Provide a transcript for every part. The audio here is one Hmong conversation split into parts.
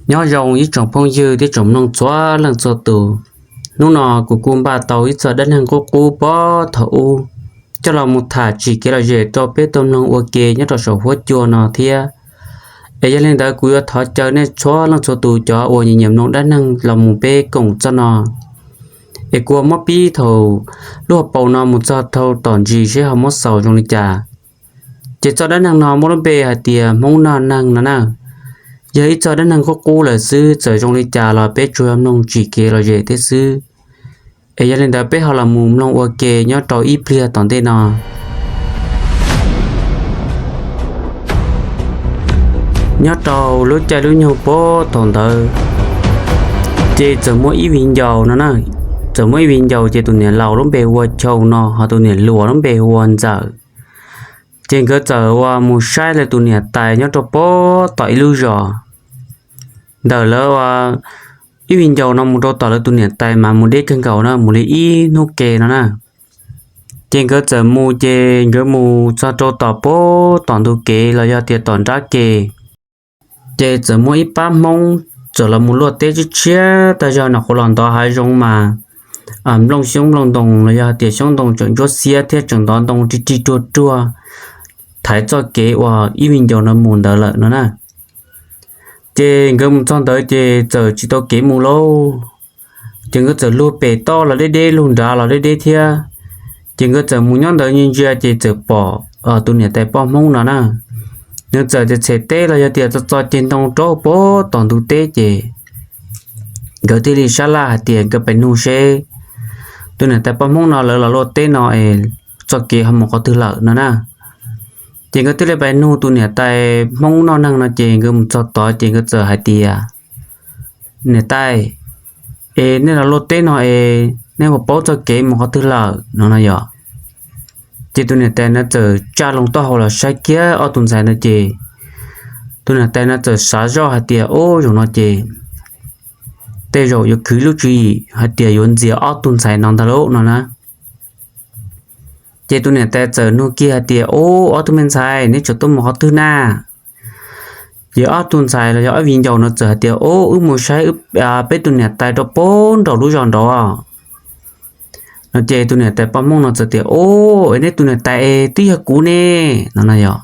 Nyob zoo ib tsoom phooj ywg thiab tsoom mloog txhua leej txhua tus. Hnub no kuv kuj npaj tau ib txoj dab neeg qub qub puag thaum ub coj los mus tham tsim kev lom zem rau peb tau mloog ua ke nyob rau saum huab cua no thiab. Es yog li ntawd kuv yuav thov caw nej txhua leej txhua tus cov uas nyiam nyiam mloog dab neeg los mus peb koom txoj no. Es kuv yuav muab pib thaum lub hauv paus no mus txog rau tom ntsis seb ho muab xaus zoo li cas. Ces txoj dab neeg no muaj lub npe hais tias Hmoob noj neeg no na. Yog ib txoj dab neeg qub qub lawm xwb, txawm zoo li cas los peb tsuas yog mloog tsim kev lom zem thiab xwb. Es yog li ntawd peb ho los mus mloog ua ke nyob rau ib pliag tom ntej no. Nyob rau lub caij lub nyoog puag thaum ntawd, ces txawm muaj ib viv ncaus no na. Txawm muaj ib viv ncaus ces tus niam laus lub npe hu ua Chau no, ho tus niam hluas lub npe hu ua Ntxawm. Ces nkawd txawm ua mus saib lawv tus niam tais nyob rau puag tom ib lub zos. Ntawm lawv ib viv ncaus no mus rau tom lawv tus niam tais mas mus deb kawg nkaus na, mus li ib hnub ke no na. Ces nkawd txawm mus, ces nkawd mus txog rau tom puag tom ntug kev los yog tias tom nrab ke, ces txawm muaj ib pab Hmoob txawm los mus luaj teb tshiab tshiab tag zog, nws qhuav los ntov hav zoov mas nplooj xyoob nplooj ntoo los yog hais tias xyoob ntoo tseem ntsuab xiab thiab tseem ntov ntoo rig rig ruag ruag thaiv txoj kev uas ib viv ncaus no mus ntawd lawm no na. Ces nkawd mus txog ntawd ces txawm tsis tau kev mus lauj. Ces nkawd txawm lug pem toj los deb deb, lug nrad los deb deb thiab. Ces nkawd txawm mus nyob ntawd ntsia ntsia ces txawm pom tus niam tais poj Hmoob no na, nws txawm txhem teb los yog tias txo txo ceg ntoo rau puag tom ntug teb ces nkawd thiaj li sab laj hais tias nkawd pem nug seb tus niam tais poj Hmoob no lawv los luaj teb no es txoj kev ho mus qhov twg lawm no na. Ces nkawd thiaj li pem nug tus niam tais Hmoob noj neeg no ces nkawd mus txog tod ces nkawd txawm hais tias, Niam tais, es nej los luaj teb no es nej puas paub txoj kev mus qhov twg lawm no no yom? Ces tus niam tais no txawm tsaj loo taub hau los saib kiag ob tug ntxhais no ces tus niam tais no txawm xav zoj hais tias, Ub, zaum no ces tej zaum yuav khwv lub tswv yim hais tias yuav ntxias ob tug ntxhais no ntag lauj no na. Ces tus niam tais txawm nug kiag hais tias, Ub, ob tug me ntxhais, neb tseem tuaj mus qhov twg na? Ces ob tug ntxhais los yog ob viv ncaus no txawm hais tias, Ub, wb mus saib peb tus niam tais rau puag nraum lub zos nraud no. Ces tus niam tais poj Hmoob no txawm tias, Ub, es neb tus niam tais es twb yog kuv ne no no yom?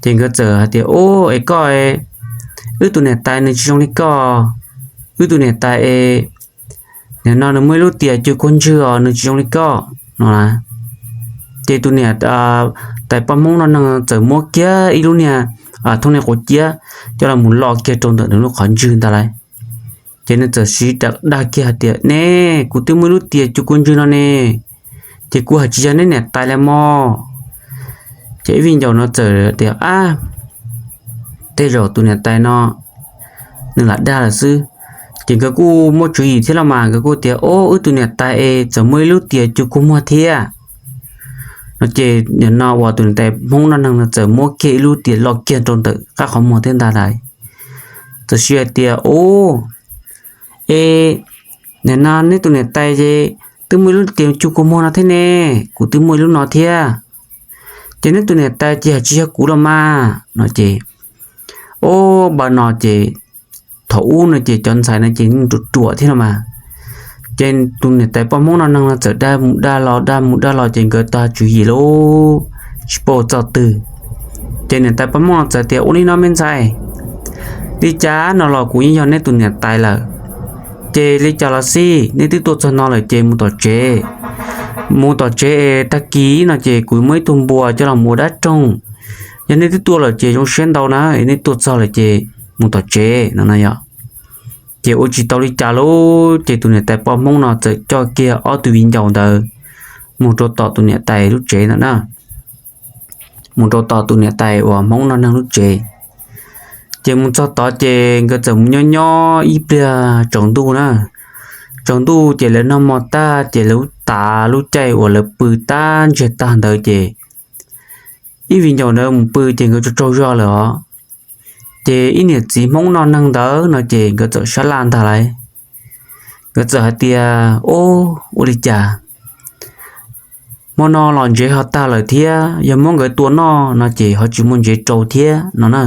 Ces nkawd txawm hais tias, Ub, es koj, wb tus niam tais nws tsis zoo li koj. Wb tus niam tais es nim no nws muaj ib lub tias cuag kuag ntswg os, nws tsis zoo li koj no. Ces tus niam tais poj Hmoob noj neeg txawm muab kiag ib lub niag thooj niag quav ciab coj los mus lo kiag rau ntawm nws lub qhov ntswg ntag lauj. Ces nws txawm siv rov dag kiag hais tias, Ne, kuv twb muaj ib lub tias cuag kuag ntswg no ne, ces kuv hais tsis yog neb niam tais li mog. Ces ib viv ncaus no txawm tias, Ab, tej zaum tus niam tais no nws lam dag lawm xwb. Ces nkawd kuj muaj tswv yim thiab los mas nkawd kuj tias, Ub, wb tus niam tais es txawm muaj ib lub tias cuag kuag muag thiab no. Ces nim no uas tus niam tais Hmoob noj neeg no txawm muab kiag ib lub tias lo kiag rau ntawm qab qhov muag thiab ntag lauj. Txawm siv hais tias, Ub, es nim no neb tus niam tais ces twb muaj ib lub tias cuag kuag muag no thiab ne, kuv twb muaj ib lub no thiab. Ces neb tus niam tais ces hais tsis yog kuv los mas no ces, ub, npaj no ces thaum ub no ces cov ntxhais no ces ruam ruam thiab no mas. Ces tus niam tais poj Hmoob noj neeg no txawm dag mus dag los dag mus dag los ces nkawd tag tswv yim lauj, tsis paub txog twg. Ces niam tais poj Hmoob no txawm tias, Ua li no me ntxhais, li cas no los kuv yeej yog neb tus niam tais lawm. Ces li cas los xij, neb twb tuaj txog no lawm ces mus tom tsev. Mus tom tsev es tag kis no ces kuv muab ib tug npua coj los mus ua dab roog. Yog neb twb tuaj lawm ces zoo siab ntau na, es neb tuaj txog lawm ces mus tom tsev no no yom. Ces ua tsis tau li cas lauj, ces tus niam tais poj Hmoob no txawm coj kiag ob tug viv ncaus ntawd mus rau tom tus niam tais lub tsev ntawd na. Mus rau tom tus niam tais uas Hmoob noj neeg lub tsev. Ces mus txog tod ces nkawd txawm mus nyob nyob ib pliag tsaus ntuj na. Tsaus ntuj ces lawv noj hmo tag ces lawv tav lub caij uas lawv pw tab ntsiag tag ntawd ces ib viv ncaus ntawd mus pw ces nkawd tsaug tsaug zog lawm os. Ces ib niam txiv Hmoob noj neeg ntawd no ces nkawd txawm sab laj ntag lauj. Nkawd txawm hais tias, Ub, ua li cas hmo no los ntsev ho tag lawm thiab, yog muab nkawd tua noj no ces ho tsis muaj ntsev rau thiab no na.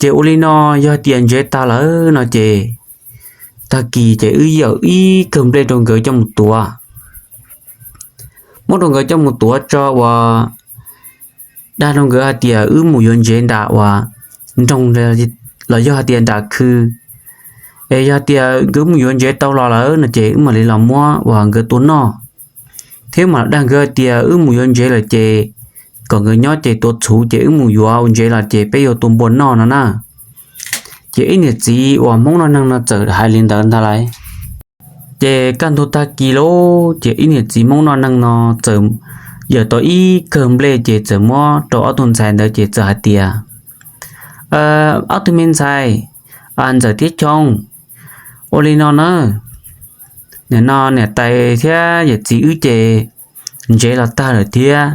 Ces ua li no, yog tias ntsev tag lawm no ces tag kis ces wb yawm ib kawg nplej rau nkawd coj mus tuav. Muab rau nkawd coj mus tuav tso uas dag rau nkawd hais tias wb mus yuav ntsev nram uas nroog los yog hais tias nram khw. Es yog tias nkawd mus yuav ntsev tau los lawm no ces wb mam li los muab uas nkawd tua noj. Thiab mam dag nkawd hais tias wb mus yuav ntsev lawm ces kom nkawd nyob ces tua txhuv ces wb mus yuav ua ntsev los ces peb yuav tua npua noj no na. Ces ib niam txiv uas Hmoob noj neeg no txawm hais li ntawd ntag lauj. Ces kaj ntug tag kis lauj, ces ib niam txiv Hmoob noj neeg no txawm yawm tau ib kawg nplej ces txawm muab rau ob tug ntxhais ntawd ces txawm hais tias, Ob tug me ntxhais, Ntxawm thiab Choo, ua li no na, nim no niam tais thiab yawm txiv wb ces ntsev los tag lawm thiab,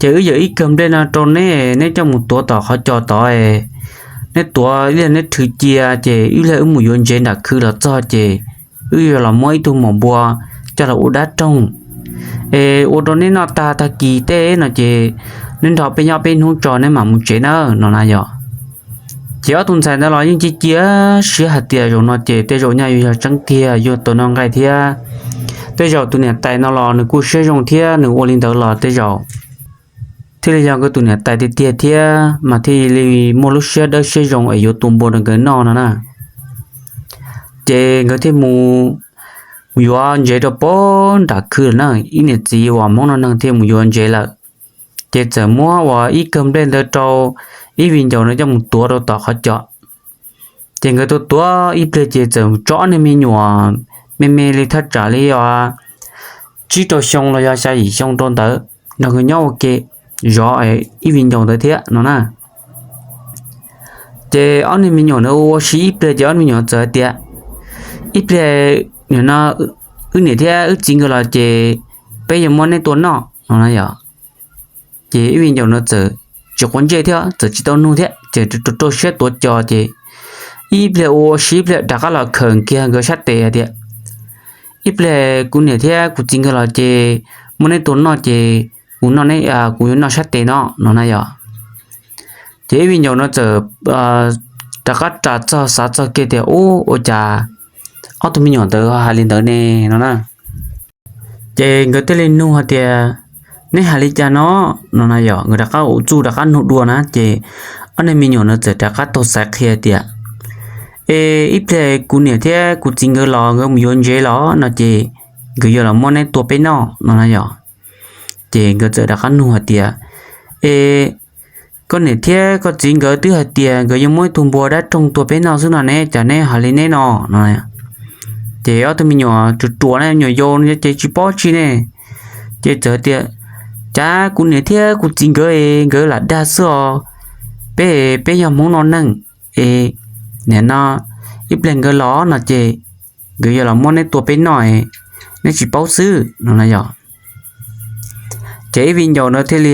ces wb yawm ib kawg nplej no rau neb, neb coj mus tuav tom qhov cos tod. Neb tuav ib pliag neb rhwv cia ces ib pliag wb mus yuav ntsev nram khw los txog ces wb yuav los muab ib tug maum npua coj los ua dab roog es ua rau neb noj tag tag kis tej no ces neb nrog peb nyob peb hnub tso neb mam mus tsev nawb no na yom. Ces ob tug ntxhais ntawd los yeej cia cia siab hais tias zaum no ces tej zaum nyaj yuav yog tseeb tiag, yuav tau noj nqaij thiab. Tej zaum tus niam tais no los nws kuj siab zoo thiab, nws ua li ntawd los tej zaum thiaj li yog nkawd tus niam tais tiag tiag thiab mas thiaj li muaj lub siab dawb siab zoo es yuav tua npua rau nkawd noj no na. Ces nkawd thiaj mus yuav ntsev rau pem nram khw lawm na, ib niam txiv uas Hmoob noj neeg thiaj mus yuav ntsev lawm. Ces txawm muab uas ib kawg nplej ntawd rau ib viv ncaus no coj mus tuav rau tom qhov cos. Ces nkawd tuav tuav ib pliag ces txawm tso ob niag me nyuam me me li thaj tsam li uas tsib rau xyoo los yog xya yim xyoo rau ntawd nrog nkawd nyob ua ke zov ib viv ncaus ntawd thiab no na. Ces ob niag me nyuam ntawd ua si ib pliag ces ob niag me nyuam txawm hais tias, Ib pliag no wb niam thiab wb txiv nkawd los ces peb yuav muab neb tua noj no na yom. Ces ib viv ncaus no txawm tsis quav ntsej thiab txawm tsis tau nug thiab ces rau rau siab tuav cos ces ib pliag ua si ib pliag rov qab los khawm kiag nkawd sab tes hais tias, Ib pliag kuv niam thiab kuv txiv nkawd los ces muab neb tua noj ces kuv noj, kuv yuav noj sab tes no no na yom. Ces ib viv ncaus no txawm rov qab ras txog xav txog kiag tias, Ub, ua cas ob tug me nyuam ntawd hais li ntawd ne no na. Ces nkawd thiaj li nug hais tias, Neb hais li cas no no na yom. Nkawd rov qab ua txuj rov qab nug dua na ces ob niag me nyuam no txawm rov qab taug xaiv qhia tias, Es ib pliag kuv niam thiab kuv txiv nkawd los nkawd mus yuav ntsev los no ces nkawd yuav los muab neb tua peb noj no na yom. Ces nkawd txawm rov qab nug hais tias, Es koj niam thiab koj txiv nkawd twb hais tias nkawd yuav muab ib tug npua dab roog tua peb noj xwb no ne, cas neb hais li neb no no. Ces ob tug me nyuam ruam ruam ne, nyuam yaus ces tsis paub tsi ne, ces txawm tias, Cas kuv niam thiab kuv txiv nkawd es nkawd lam dag xwb os. Peb, peb yog Hmoob noj neeg es nim no ib pliag nkawd los no ces nkawd yuav los muab neb tua peb noj es neb tsis paub xwb no na yom. Ces ib viv ncaus no thiaj li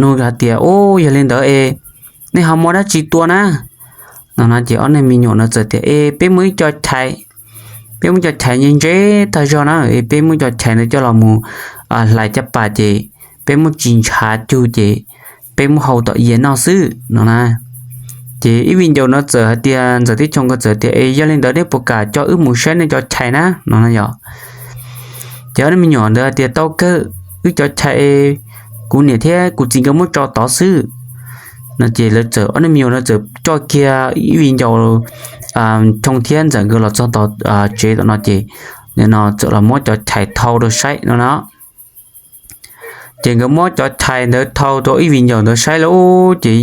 nug hais tias, Ub, yog li ntawd es nej ho muab dab tsi tua na no na? Ces ob niag me nyuam no txawm tias, Es peb muaj ib co chais, peb muaj cov chais ntse ntse tag zog na, es peb muab cov chais ntawd coj los mus hlais caj pas ces peb muab tsis ntshav cug ces peb muab hau tom iav noj xwb no na. Ces ib viv ncaus no txawm hais tias, Ntxawm thiab Choo nkawd txawm tias, Es yog li ntawd neb puas kam coj wb mus saib nej cov chais na no na yom? Ces ob niag me nyuam ntawd hais tias, Tau kawg, wb cov chais kuv niam thiab kuv txiv nkawd muab tso tod xwb no. Ces lawv txawm, ob niag me nyuam no txawm coj kiag ib viv ncaus Choo thiab Ntxawm nkawd los txog tom tsev tom no ces no txawm los muab cov chais thau rau saib no na. Ces nkawd muab cov chais ntawd thau rau ib viv ncaus ntawd saib lauj, ces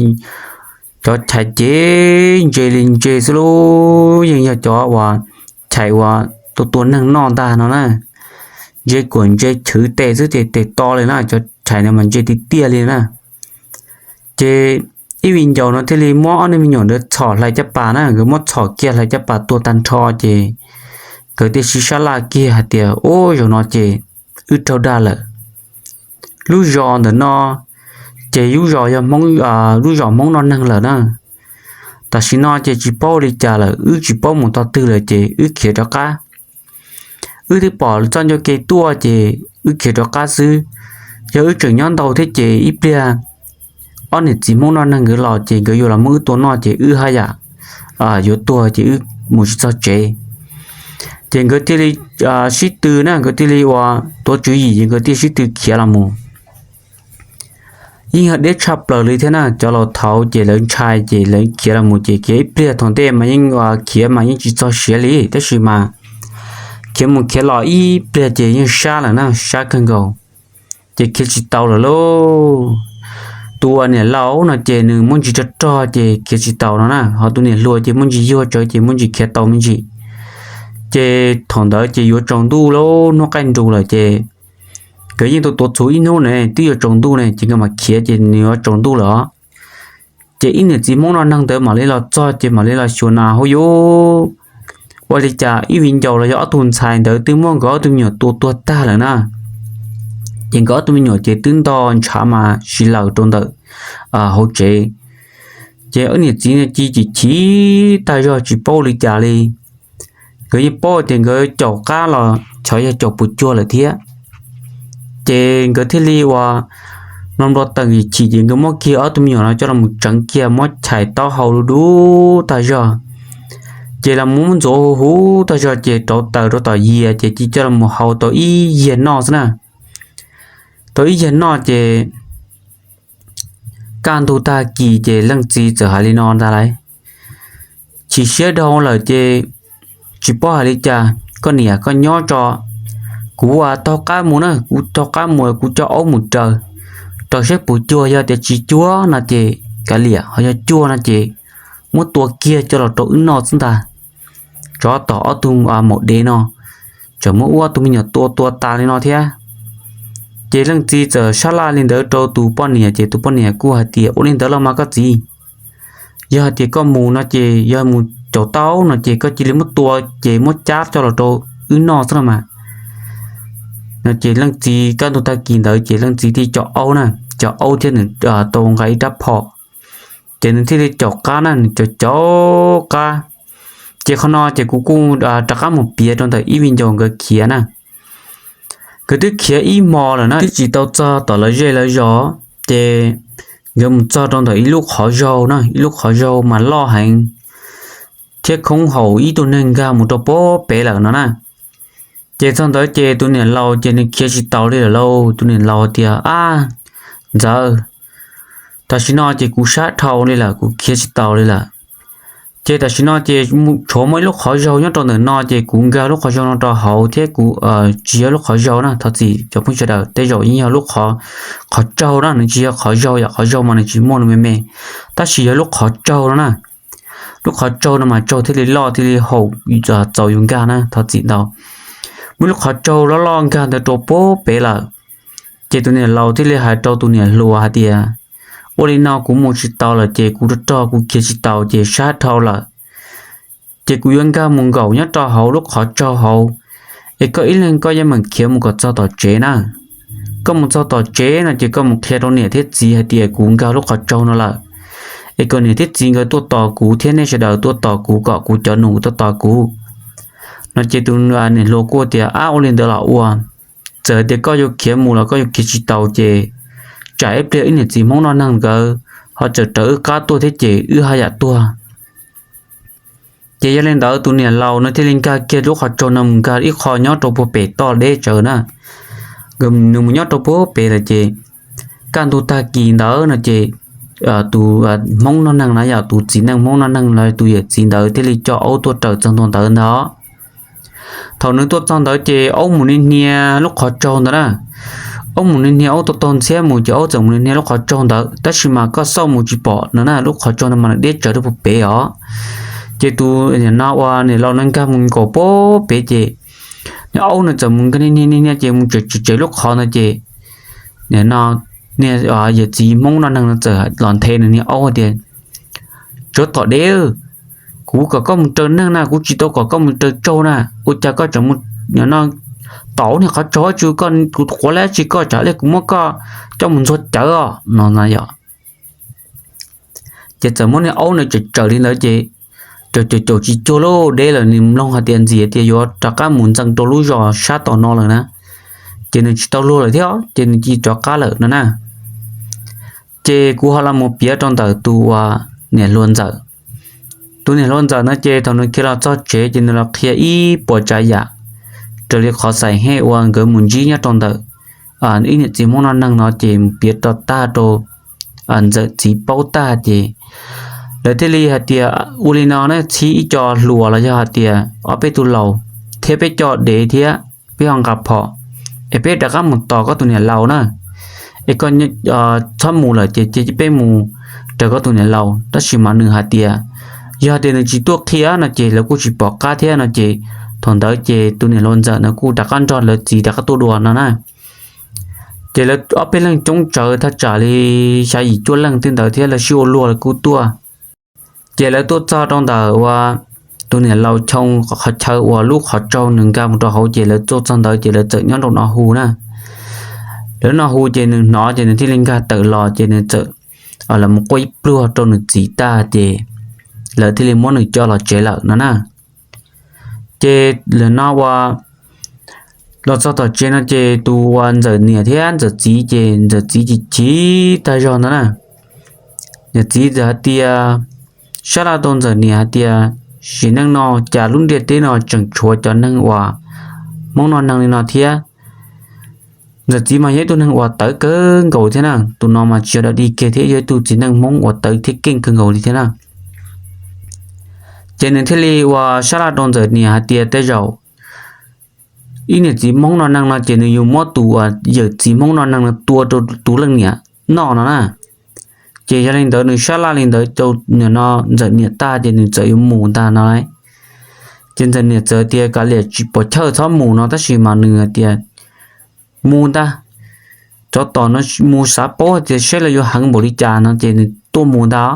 cov chais ces ntse li ntse xwb lauj, yeej yog cov uas chais uas tua tua neeg noj ntag no na. Ntse kuam ntse chwv tes xwb ces tes to li na, cov chais ntawd mas ntse tiag tiag li na. Ces ib viv ncaus no thiaj li muab ob niag me nyuam ntawd txhom hlais caj pas na, nkawd muab txhom kiag hlais caj pas tua tag nrho ces nkawd thiaj sib sab laj kiag hais tias, Ub, zaum no ces wb raug dag lawm. Lub zos ntawm no ces lub zos yog Hmoob, lub zos Hmoob noj neeg lawm na. Tam sim no ces tsis paub li cas lawm, wb tsis paub mus tog twg lawm ces wb khiav rov qab. Wb twb pom txoj ncauj ke tuaj ces wb khiav rov qab xwb. Yog wb tseem nyob ntau thiab ces ib pliag ob niam txiv Hmoob noj neeg nkawd los ces nkawd yuav los muab wb tua noj ces wb haj yam yuav tuag ces wb mus tsis txog tsev. Ces nkawd thiaj li sib tw na, nkawd thiaj li ua tuav tswv yim ces nkawd thiaj sib tw khiav los mus. Yeej yog deb tshaj plaws li thiab na, cov laus thaud ces lawv ntshai ces lawv khiav los mus ces khiav ib pliag, thaum ntej mas yeej khiav mas yeej tsis txog siav li, tab sis mas khiav mus khiav los ib pliag ces yeej sab lawm na, sab kawg nkaus, ces khiav tsis tau lawm lauj. Tus uas niam laus no ces nws muaj ntsis rog rog ces khiav tsis tau no na, ho tus niam hluas ces muaj ntsis yuag tsawv ces muaj ntsis khiav tau me ntsis. Ces thaum ntawd ces yuav tsaus ntuj lauj, hnub qaij nrug lawm ces nkawd yeej tau tuav txhuv ib hnub ne, twb yuav tsaus ntuj ne ces nkawd mam khiav ces nws yuav tsaus ntuj lawm os. Ces ib niam txiv Hmoob noj neeg ntawd mam li los txog ces mam li los xyuas na, hauj yus, ua li cas ib viv ncaus los yog ob tug ntxhais ntawd twb muab nkawd ob tug me nyuam tua tuag tag lawm na. Ces nkawd ob tug me nyuam ces twb nto ntshav mas siv lawm rau ntawm hauv tsev. Ces ob niam txiv ci chim chim tag zog tsis paub li cas li. Nkawd yeej paub tias nkawd caum qab los xyov yog caum puas cuag lawm thiab. Ces nkawd thiaj li ua nplo nplo teem chim ces nkawd muab kiag ob tug me nyuam no coj los tseev kiag, muab chais taub hau du du tag zog. Ces los muab ntxuav huv huv tag zog ces rauv taws rau tom yias ces cia coj los hau tau ib yias noj xwb na. Tau ib yias noj ces kaj ntug tag kis ces leej txiv txawm hais li no ntag lauj: Chim siab dhau lawm ces tsis paub hais li cas, koj niam koj nyob tso, kuv taug qab mus na, kuv taug qab mus kuv coj aub mus raws, raws saib puas cuag, yog tias tsis cuag no ces kav liam, ho yog cuag no ces muab tua kiag coj los rau wb noj xwb ntag. Tsov tom ob tug maum dev no, tseem muab wb ob tug me nyuam tua tua tas li no thiab. Ces leej txiv txawm sab laj li ntawd rau tus poj niam ces tus poj niam kuj hais tias ua li ntawd los mas koj txiv, yog hais tias koj mus no ces yog mus caum tau no ces koj cia li muab tua ces muab cab coj los rau wb noj xwb no mas. No ces leej txiv kaj ntug tag kis ntawd ces leej txiv thiaj caum aub na, caum aub thiab nws tau nqa ib rab phom, ces nws thiaj li caum qab na, nws caum caum qab. Ces qhov no ces kuv kuj rov qab mus piav rau ntawm ib viv ncaus nkawd khiav na. Nkawd twb khiav ib hmo lawm na, twb tsis tau txog tom lawv zej lawv zos, ces nkawd mus txog rau ntawm ib lub qhov zaug na, ib lub qhov zaug mas loj heev thiab khoob haum, ib tug neeg nkag mus rau puag pem lawm no na. Ces txog ntawd ces tus niam laus ces nws khiav tsis taus li lawm lauj. Tus niam laus tias, ab, ntxawm, tam sim no ces kuv sab dhau li lawm, kuv khiav tsis taus li lawm. Ces tam sim no ces tshuav muaj ib lub qhov zaug nyob rau ntawm no ces kuv nkag lub qhov zaug no rau hauv thiab kuv tsis yog lub qhov zaug na, thov txim cov phooj sawv daws, tej zaum yeej yog lub qhov, qhov tsaug na, nws tsis yog qhov zaug, yam qhov zaug mas nws tsis muaj, nws me me, tab sis yog lub qhov tsaug no na. Lub qhov tsaug no mas tsaug thiaj li loj thiaj li haum txaus yus nkag na, thov txim ntau. Muaj lub qhov tsaug loj loj nkag ntawd rau puag pem lawm. Ces tus niam laus thiaj li hais rau tus niam hluas hais tias, ua li no kuv mus tsis tau lawm ces kuv rog rog kuv khiav tsis taus ces sab dhau lawm. Ces kuv yuav nkag mus nkaum nyob rau hauv lub qhov tsaug hauv, es koj ib leeg koj yeej meem khiav mus kom txog tom tsev na. Koj mus txog tom tsev no ces koj mus qhia rau niam thiab txiv hais tias kuv nkag lub qhov tsaug no lawm, es kom niam thiab txiv nkawd tuaj tos kuv thiab nej sawv daws tuaj tos kuv, kom kuv cov nus tuaj tos kuv. No ces tus niam hluas kuj tias, ab, ua li ntawd los ua, txawm tias koj yuav khiav mus los koj yuav khiav tsis taus ces tsam ib pliag wb niam txiv Hmoob noj neeg nkawd ho txawm raws wb qab tuaj thiab ces wb haj yam tuag. Ces yog li ntawd tus niam laus no thiaj li nkag kiag lub qhov tsaug no mus nkag ib qho nyob rau puag pem toj deb tsawv na. Nws mus nyob rau puag pem lawm ces kaj ntug tag kis ntawd no ces tus Hmoob noj neeg na, yog tus txiv neej Hmoob noj neeg los tus yawm txiv ntawd thiaj li coj aub tuaj raws txog ntua ntawd ntag. Thaum nws tuaj txog ntawd ces aub mus nias hnia lub qhov tsaug ntawd na. Aub mus nias hnia, aub taug taug ntxhiab mus ces aub txawm mus nias hnia lub qhov tsaug ntawd, tab sis mas koj xauj mus tsis pom no na, lub qhov tsaug no mas nws deb tsawv rau puag pem os. Ces tus niam no ua niam laus no nkag mus nkaum puag pem ces niag aub no txawm mus nkag nias hnia nias hnia ces mus tsev tsev lub qhov ntawd ces niag yawm txiv Hmoob noj neeg no txawm los nthe nws niag aub tias, tsov tom deb, kuv kom koj mus raws neeg na, kuv tsis tau kom koj mus raws tsaug na, ua cas koj tseem mus tom niag qhov tsaug, tsis koj, kuv quav dab tsi koj, tsam ib pliag kuv muab koj coj mus ntxuag cawv os no na yom. Ces txawm muab niag aub no tseem tsaws li ntawd ces caum caum caum tsis cuag lub deb lawm, nws mloog hais tias ntxim tias yuav rov qab mus ntxeev rau lub zos sab tom no lawm na, ces nws tsis tau luag lawm thiab ces nws cia li rov qab lawm no na. Ces kuv ho los mus piav rau ntawm tus uas niam hluas ntxawm. Tus niam hluas ntxawm no ces thaum nws khiav los txog tsev ces nws los qhia ib puas tsav yam, raws li qhov xaim hej uas nkawd mus ntsib nyob rau ntawm ib niam txiv Hmoob noj neeg no ces mus piav rau tag rau ntxawm txiv paub tag ces lawv thiaj li hais tias ua li no na, txhib ib co hluas los yog hais tias ob peb tug laus thiab peb coj dev thiab peb ho nqa phom, es peb rov qab mus tos koj tus niam laus na, es koj txhob mus lawm ces cia peb mus raws koj tus niam laus. Tab sis mas nws hais tias yog tias nws tsis tuaj qhia no ces lawv kuj tsis pom qab thiab no ces thaum ntawd ces tus niam hluas ntxawm no kuj rov qab nrog lawv txiv rov qab tuaj dua no na. Ces lawv ob peb leeg coob tsawv thaj tsam li xya yim cuaj leej tej ntawd thiab lawv sib ua luag lawv kuj tuaj. Ces lawv tuaj txog rau ntawm uas tus niam laus choo qhov chaw uas lub qhov tsaug nws nkag mus rau hauv ces lawv tuaj txog ntawd ces lawv txawm nyob rau no hu na. Lawv no hu ces nws hnov ces nws thiaj li nkag tawm los ces nws txawm los mus quaj ib pluag rau nws txiv tag ces lawv thiaj li muab nws coj los tsev lawm no na. Ces lawv no uas los txog tom tsev no ces tus uas ntxawm niam thiab ntxawm txiv ces ntxawm txiv chim chim tag zog ntawd na. Ntxawm txiv txawm hais tias, sab laj rau ntxawm niam hais tias, sim neej no cas lub ntiaj teb no tseem tshuav cov neeg uas Hmoob noj neeg li no thiab. Ntxawm txiv mas yog ib tug neeg uas tawv kawg nkaus thiab na, tus no mas tsis yog dog dig kiag thiab yog ib tug txiv neej Hmoob uas tawv thiab keej kawg nkaus li thiab na. Ces nws thiaj li uas sab laj rau ntxawm niam hais tias tej zaum ib niam txiv Hmoob noj neeg no ces nws yuav muab tus uas yawm txiv Hmoob noj neeg no tua rau tus leej niam noj no na. Ces yog li ntawd nws sab laj li ntawd rau nim no ntxawm niam tag ces nws txawm yuav mus ntag no lauj. Ces ntxawm niam txawm tias kav liam tsis pom chawj txhob mus no tab sis mas nws hais tias mus ntag, tsov tom no mus xav paub hais tias saib lawv yuav heev npaum li cas no ces nws tuaj mus ntag.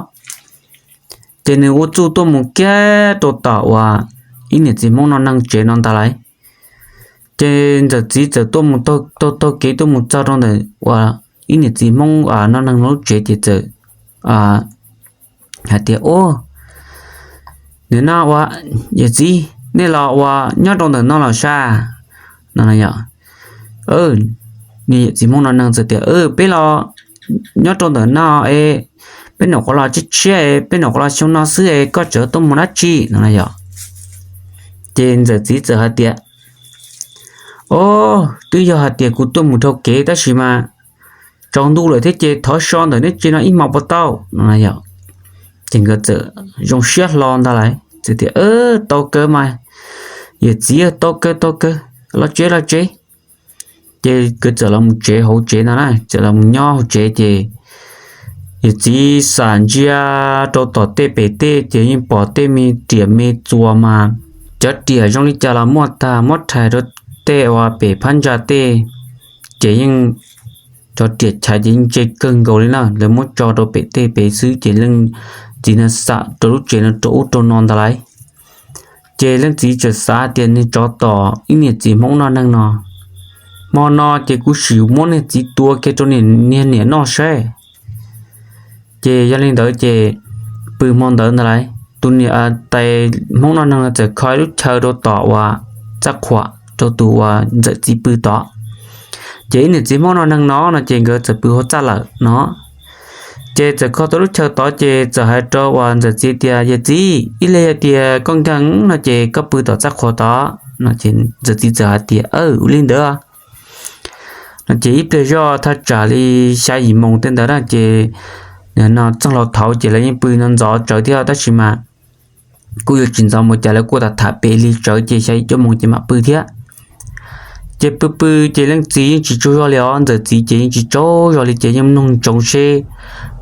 Ces nws ua txuj tuaj mus kiag rau tom uas ib niam txiv Hmoob noj neeg tsev no ntag lauj. Ces ntxawm txiv txawm tuaj mus taug taug kev tuaj mus txog rau ntawm uas ib niam txiv Hmoob noj neeg lub tsev ces txawm hais tias, ub, nim no ua, yawm txiv, nej los ua nyob rau ntawm no los sas? No yog, niam yawm txiv Hmoob noj neeg txawm tias, peb los nyob rau ntawm no es peb nyuam qhuav los tshiab tshiab es peb nyuam qhuav los xyoo no xwb es koj tseem tuaj mus dab tsi no yog. Ces ntxawm txiv txawm hais tias, o, twb yog hais tias kuv tuaj mus dhau kev tab sis mas tsaus ntuj lawm thiab ces thov so ntawm neb tsev no ib hmo puas tau no yog. Ces nkawd txawm zoo siab hlo ntag lauj, txawm tias, tau kawg mas, yawm txiv, tau kawg tau kawg, los tsev los tsev. Ces nkawd txawm los mus tsev hauv tsev no na, txawm los mus nyob hauv tsev ces yawm txiv xam ntsia rau tom tej pem tej ces yeej pom tej me riam me txuas mas cov riam zoo li cas los muaj tag, muab rhais rau tej uas pem phab ntsa tej ces yeej, cov riam chais ces yeej ntse kawg nkaus li na, lawv muab tso rau pem tej pem xwb ces leej txiv no xam rau lub tsev no rau ub rau no ntag lauj. Ces leej txiv txawm xav tias, niag tsov tom ib niam txiv Hmoob noj neeg no, hmo no ces kuv sim muab niag txiv tua kiag rau niag niam noj saib. Ces yog li ntawd ces pw hmo ntawd ntag lauj, tus niam tais Hmoob noj neeg no txawm kho ib lub chaw rau tom uas txaj qhuam rau tus uas ntxawm txiv pw tod. Ces ib niam txiv Hmoob noj neeg no no ces nkawd txawm pw hauv txaj lawm no. Ces txawm kho tau lub chaw tod ces txawm hais rau uas ntxawm txiv tias, yawm txiv, ib leeg yog tias koj nkeeg no ces koj pw tom txaj qhuam tod no. Ntxawm txiv txawm hais tias, aw, ua li ntawd no. Ces ib pliag zoj thaj tsam li xya yim moos tej ntawd na ces no txog hlo thaum ces lawv yeej pw no ntxov tsawv thiab tab sis mas kuj yuav tsis ntxov mus cas, lawv kuj tham tham pem li tsawv ces xya yim cuaj moos ces mam pw thiab. Ces pw pw ces leej txiv yeej tsis tsaug zog li os, ntxawm txiv ces yeej tsis tsaug zog li ces yeej mloog ntsoov seb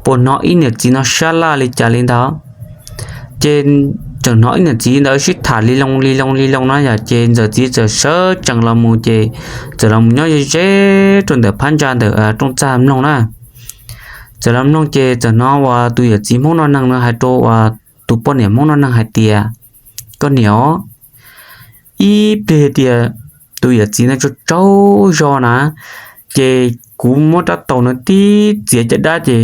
puas hnov ib niam txiv no sab laj li cas li ntawd. Ces txawm hnov ib niam txiv ntawd sib tham li loo li loo li loo na yom, ces ntxawm txiv txawm sawv tsees los mus ces txawm los mus nyob ze ze rau ntawm phab ntsa ntawm rooj txaj mloog na. Txawm los mloog ces txawm hnov uas tus yawm txiv Hmoob noj neeg no hais rau uas tus poj niam Hmoob noj neeg hais tias, koj niam os, ib pliag tias tus yawm txiv no tsaug tsaug zog na, ces kuv muab rab taus no tib txiav caj dab ces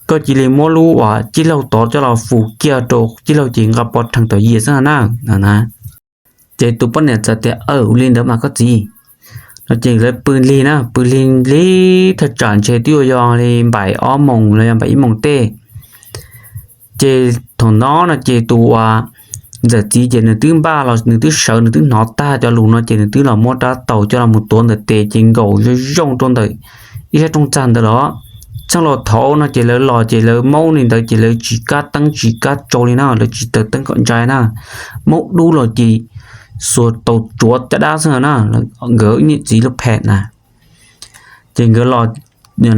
koj cia li muab lub uas cib laug tod coj los fus kiag rau cib laug ces nqa pov rhees tom yias xwb na. Ces tus poj niam txawm tias, aw, ua li ntawd mas koj txiv No ces lawv pw lig na, pw lig lig thaj tsam ntshe twb yuav yog li npaim ob moos los yog npaim ib moos tej. Ces thaum no no ces tus uas ntxawm txiv ces nws twb npaj los nws twb sawv nws twb hnov tag cov lus no ces nws twb los muab rab taus coj los mus tuav ntawm tes ces nkaum zoo zoo rau ntawm ib sab rooj txag ntawd los. Txheej laus thaud no ces lawv los ces lawv maub li ntawd ces lawv tsis kab teeb tsis kab tsau li na, lawv tsis taws teeb kom ntsais na. Maub dub los ces xuas tau tsuav caj dab xwb na, nkawd niam txiv lub phem na. Ces nkawd los,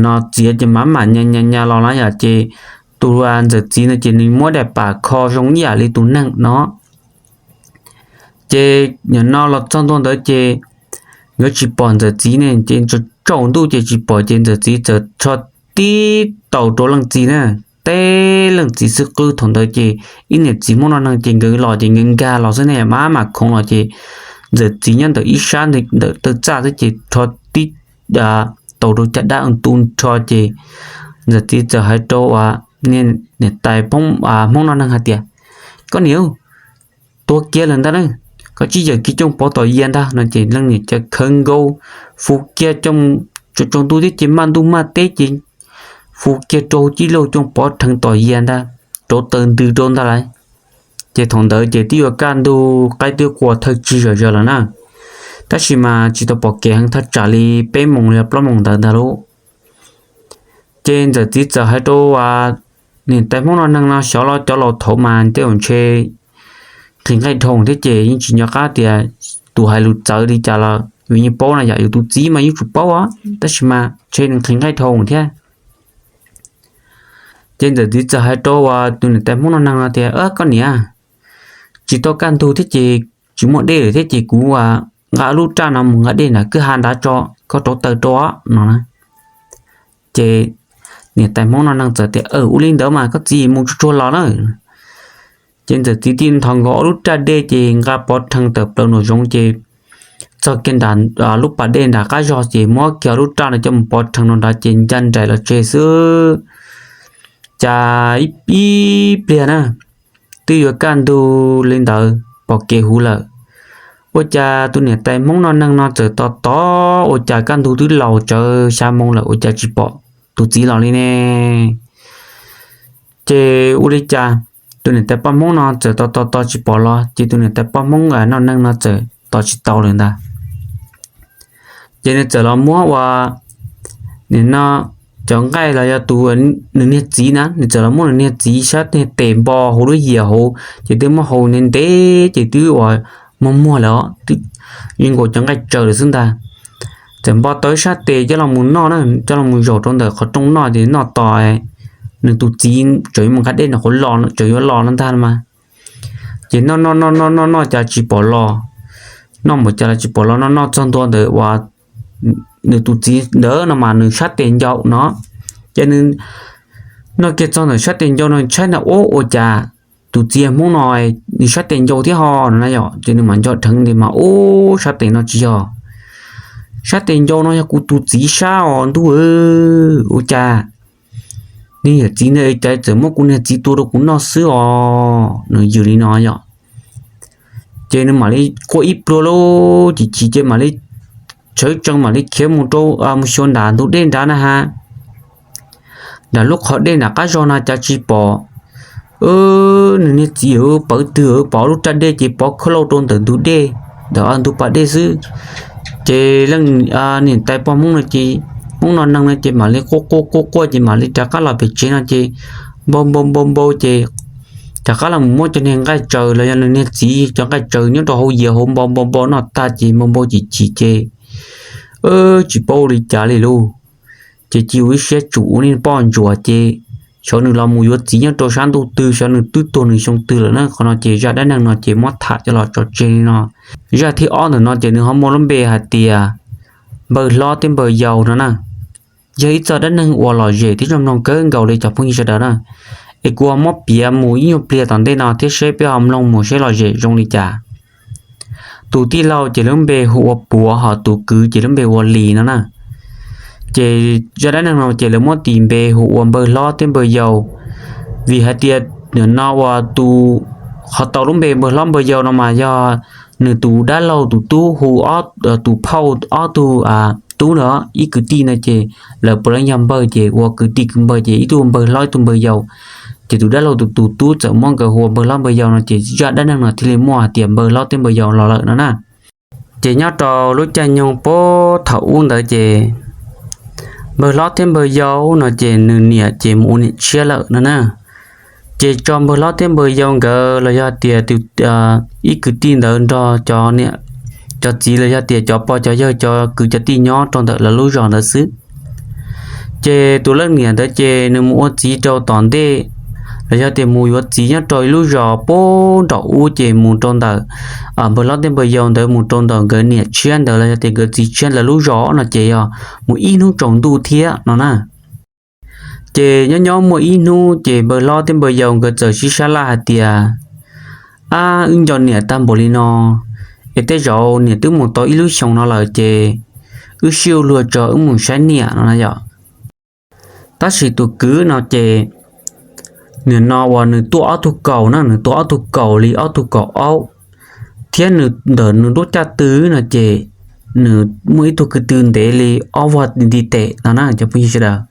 no txiav ces mam mam nyas nyas nyas los na yom, ces tus ntxawm txiv no ces nws muab daim pam kho zoo ib yam li tus neeg no. Ces nim no los txog ntua ntawd ces nkawd tsis pom ntxawm txiv ne, ces tsaus ntuj ces tsis pom ces ntxawm txiv txawm rho tib taus rau leej txiv na, teb leej txiv xwb qwb. Thaum ntawd ces ib niam txiv Hmoob noj neeg ces nkawd los ces nkawd nkag los xwb ne, mam mam khoov los ces ntxawm txiv nyob ntawm ib sab ntawm taw txaj xwb ces rho tib taus rau caj dab ntu rho ces ntxawm txiv txawm hais rau niam tais Hmoob noj neeg hais tias, Koj niam, tua kiag lawm ntag na, koj tsib yawm kiag cooj pov tom yias ntag no ces leej niam cia khawv nkaus fu kiag cooj, tsaus ntuj thiab ces maj ntuj maj teb ces fu kiag rau tib lauj cooj pov rheev tom yias ntag, rauv taws ntws rau ntag lauj. Ces thaum ntawd ces twb yuav kaj ntug qaib twb qua thawj tsig zom zaws lawm na, tab sis mas tsis tau pom kev heev thaj tsam li peb moos li plaub moos ntawd ntag lauj. Ces ntxawm txiv txawm hais rau niam tais Hmoob noj neeg no, Xyov los cov laus thaud mas tej zaum ntshe nqhis nqaij dhau thiab ces yeej tsis nco qab tias tus hais lus txawv li cas los yus yeej paub na yom, yus tus txiv mas yeej tsum paub os, tab sis mas ntshe nws nqhis nqaij dhau thiab. Ces ntxawm txiv txawm hais rau tus niam tais Hmoob noj neeg no tias, Koj niam, tsis tau kaj ntug thiab ces tsis muaj dej lawm thiab ces kuv nqa lub raj no mus nqa dej nram kwj ha nrad tso, koj rauv taws rau no na. Ces niam tais Hmoob noj neeg txawm tias, Ua li ntawd mas koj txiv mus tsuag tsuag los na. Ces ntxawm txiv thiaj nthos nkaus ob lub raj dej ces nqa pov rhees tawm plaws nraum zoov ces txog kiag nram lub pas dej nram qab zog ces muab kiag ob lub raj no coj mus pov rhees nram nrad ces ncaj nraim los tsev xwb. Cas ib pliag na, twb yuav kaj ntug li ntawd pom kev huv lawm, ua cas tus niam tais Hmoob noj neeg no txawm tos tos ua cas kaj ntug twb laus tsawv xya moo lawm ua cas tsis pom tus txiv los li ne? Ces ua li cas tus niam tais poj Hmoob no txawm tos tos tos tsis pom los ces tus niam tais poj Hmoob noj neeg no txawm tos tsis tau lawm ntag. Ces nws txawm los muab ua, nim no cov nqaij los yog tus, nws niag txiv na, nws txawm los muab nws niag txiv sab niag tes npo hauv lub yias hauv ces twb muab hau ntev ntev ces twb ua muag muag lawm os, twb zoo nkaus cov nqaij tsaws lawm xwb ntag. Txawm npo tau ib sab tes coj los mus noj na, coj los mus zaum rau ntawm qhov rooj noj ces noj tos nws tus txiv tseem yuav mus nqa dej nram qhuav los, tseem yuav los no ntag mas. Ces noj noj noj noj noj noj cas tsis pom los, noj npaum cas los tsis pom los, noj noj txog ntua ntawm uas nws tus txiv ntawd no mas nws sab tes ncau no. Ces nws noj kiag txog ntawm sab tes ncau no tshaib ntag, ub ua cas tus txiv Hmoob no nws sab tes ncau thiab ho no na yom. Ces nws mam nco dheev ntawd mas ub sab tes no tsis yog, sab tes ncau no yog kuv tus txiv sab os ntuj, ua cas niag yawm txiv ntawd cas txawm muab kuv niag txiv tua rau kuv noj xwb os, nws yws li no yom. Ces nws mam li quaj ib pluag lub chim chim ces mam li tshawv tsees mam li khiav mus rau, mus xyuas nram ntug dej nrad na ha. Nram lub qhov dej nram qab zog no cas tsis pom nws niag txiv pawv twg, pom lub raj dej ces pov khawb lauj rau ntawm ntug dej, ntawm ntug pas dej xwb. Ces leej niam tais poj Hmoob no ces, Hmoob noj neeg no ces mam li quaj quaj quaj quaj ces mam li rov qab los pem tsev no ces npau npau npau npau ces rov qab los mus muab cov niag nqaij tsaws los yog nws niag txiv cov nqaij tsaws nyob rau hauv yias hauv npau npau npau noj tag ces npau npau chim chim ces tsis paub ua li cas li lauj. Ces cia ua ib siab tsum ua niag poj ntsuam ces xyov nws los mus yuav txiv nyob rau sab ntuj twg, xyov nws twb tuag nws xyoo twg lawm na. Qhov no ces zaj dab neeg no ces muab tham coj los tso tseg li no. Zaj thib ob ntawm no ces nws ho muaj lub npe hais tias npawg hlob thiab npawg yau no na. Yog ib txoj dab neeg uas lom zem thiab zoo mloog kawg nkaus li cov phooj ywg sawv daws na. Es kuv ho muab piav mus ib nyuag pliag tom ntej no thiab seb peb ho mloog mus seb lom zem zoo li cas. Tus tij laug ces lub npe hu ua Puav, ho tus kwv ces lub npe hu ua Lis no na. Ces zaj dab neeg no ces lawv muab tis npe hu ua npawg hlob thiab npawg yau, vim hais tias nim no uas tus qhov tau lub npe npawg hlob npawg yau no mas yog nws tus dab laug tus tub hu tus phauj ob tug tub ntawd ib kwv tij no ces lawv puav leej yog npawg ces ua kwv tij kwv npawg ces ib tug npawg hlob ib tug npawg yau. Ces tus dab laug tus tus tub txawm muab nkawd hu ua npawg hlob npawg yau no ces zaj dab neeg no thiaj li muaj hais tias npawg hlob thiab npawg yau los lawm no na. Ces nyob rau lub caij nyoog puag thaum ub ntawd ces npawg hlob thiab npawg yau no ces nws niam ces mus ua niam tshiab lawm no na. Ces tso npawg hlob thiab npawg yau nkawd los yog tias ib kwv tij ntawd nrog cov niam cov txiv los yog tias cov pog cov yawg cov kwv cov tij nyob rau ntawm lawv lub zos ntawd xwb. Ces tus leej niam ntawd ces nws mus ua txiv rau tom ntej los yog tias mus yuav txiv nyob rau ib lub zos puag nraum ub ces mus rau ntawm npawg hlob thiab npawg yau ntawd mus rau ntawm nkawd niam tshiab ntawd los yog tias nkawd txiv tshiab ntawd lub zos no ces yog mus ib hnub tsaus ntuj thiab no na. Ces nyob nyob muaj ib hnub ces npawg hlob thiab npawg yau nkawd txawm sib sab laj hais tias, ab, wb nco niam tag npaum li no es tej zaum niam twb mus tau ib lub xyoos no lawm ces wb sib ua luag tso wb mus saib niam no na yom. Tab sis tus kwv no ces nim no uas nws tuaj ob tug kaus na, nws tuaj ob tug kaus li ob tug kaus aub, thiab nws ntawm nws lub caj tw no ces nws muaj ib tug ko tw ntev li ob vog ntiv tes no na cov phooj ywg sawv daws.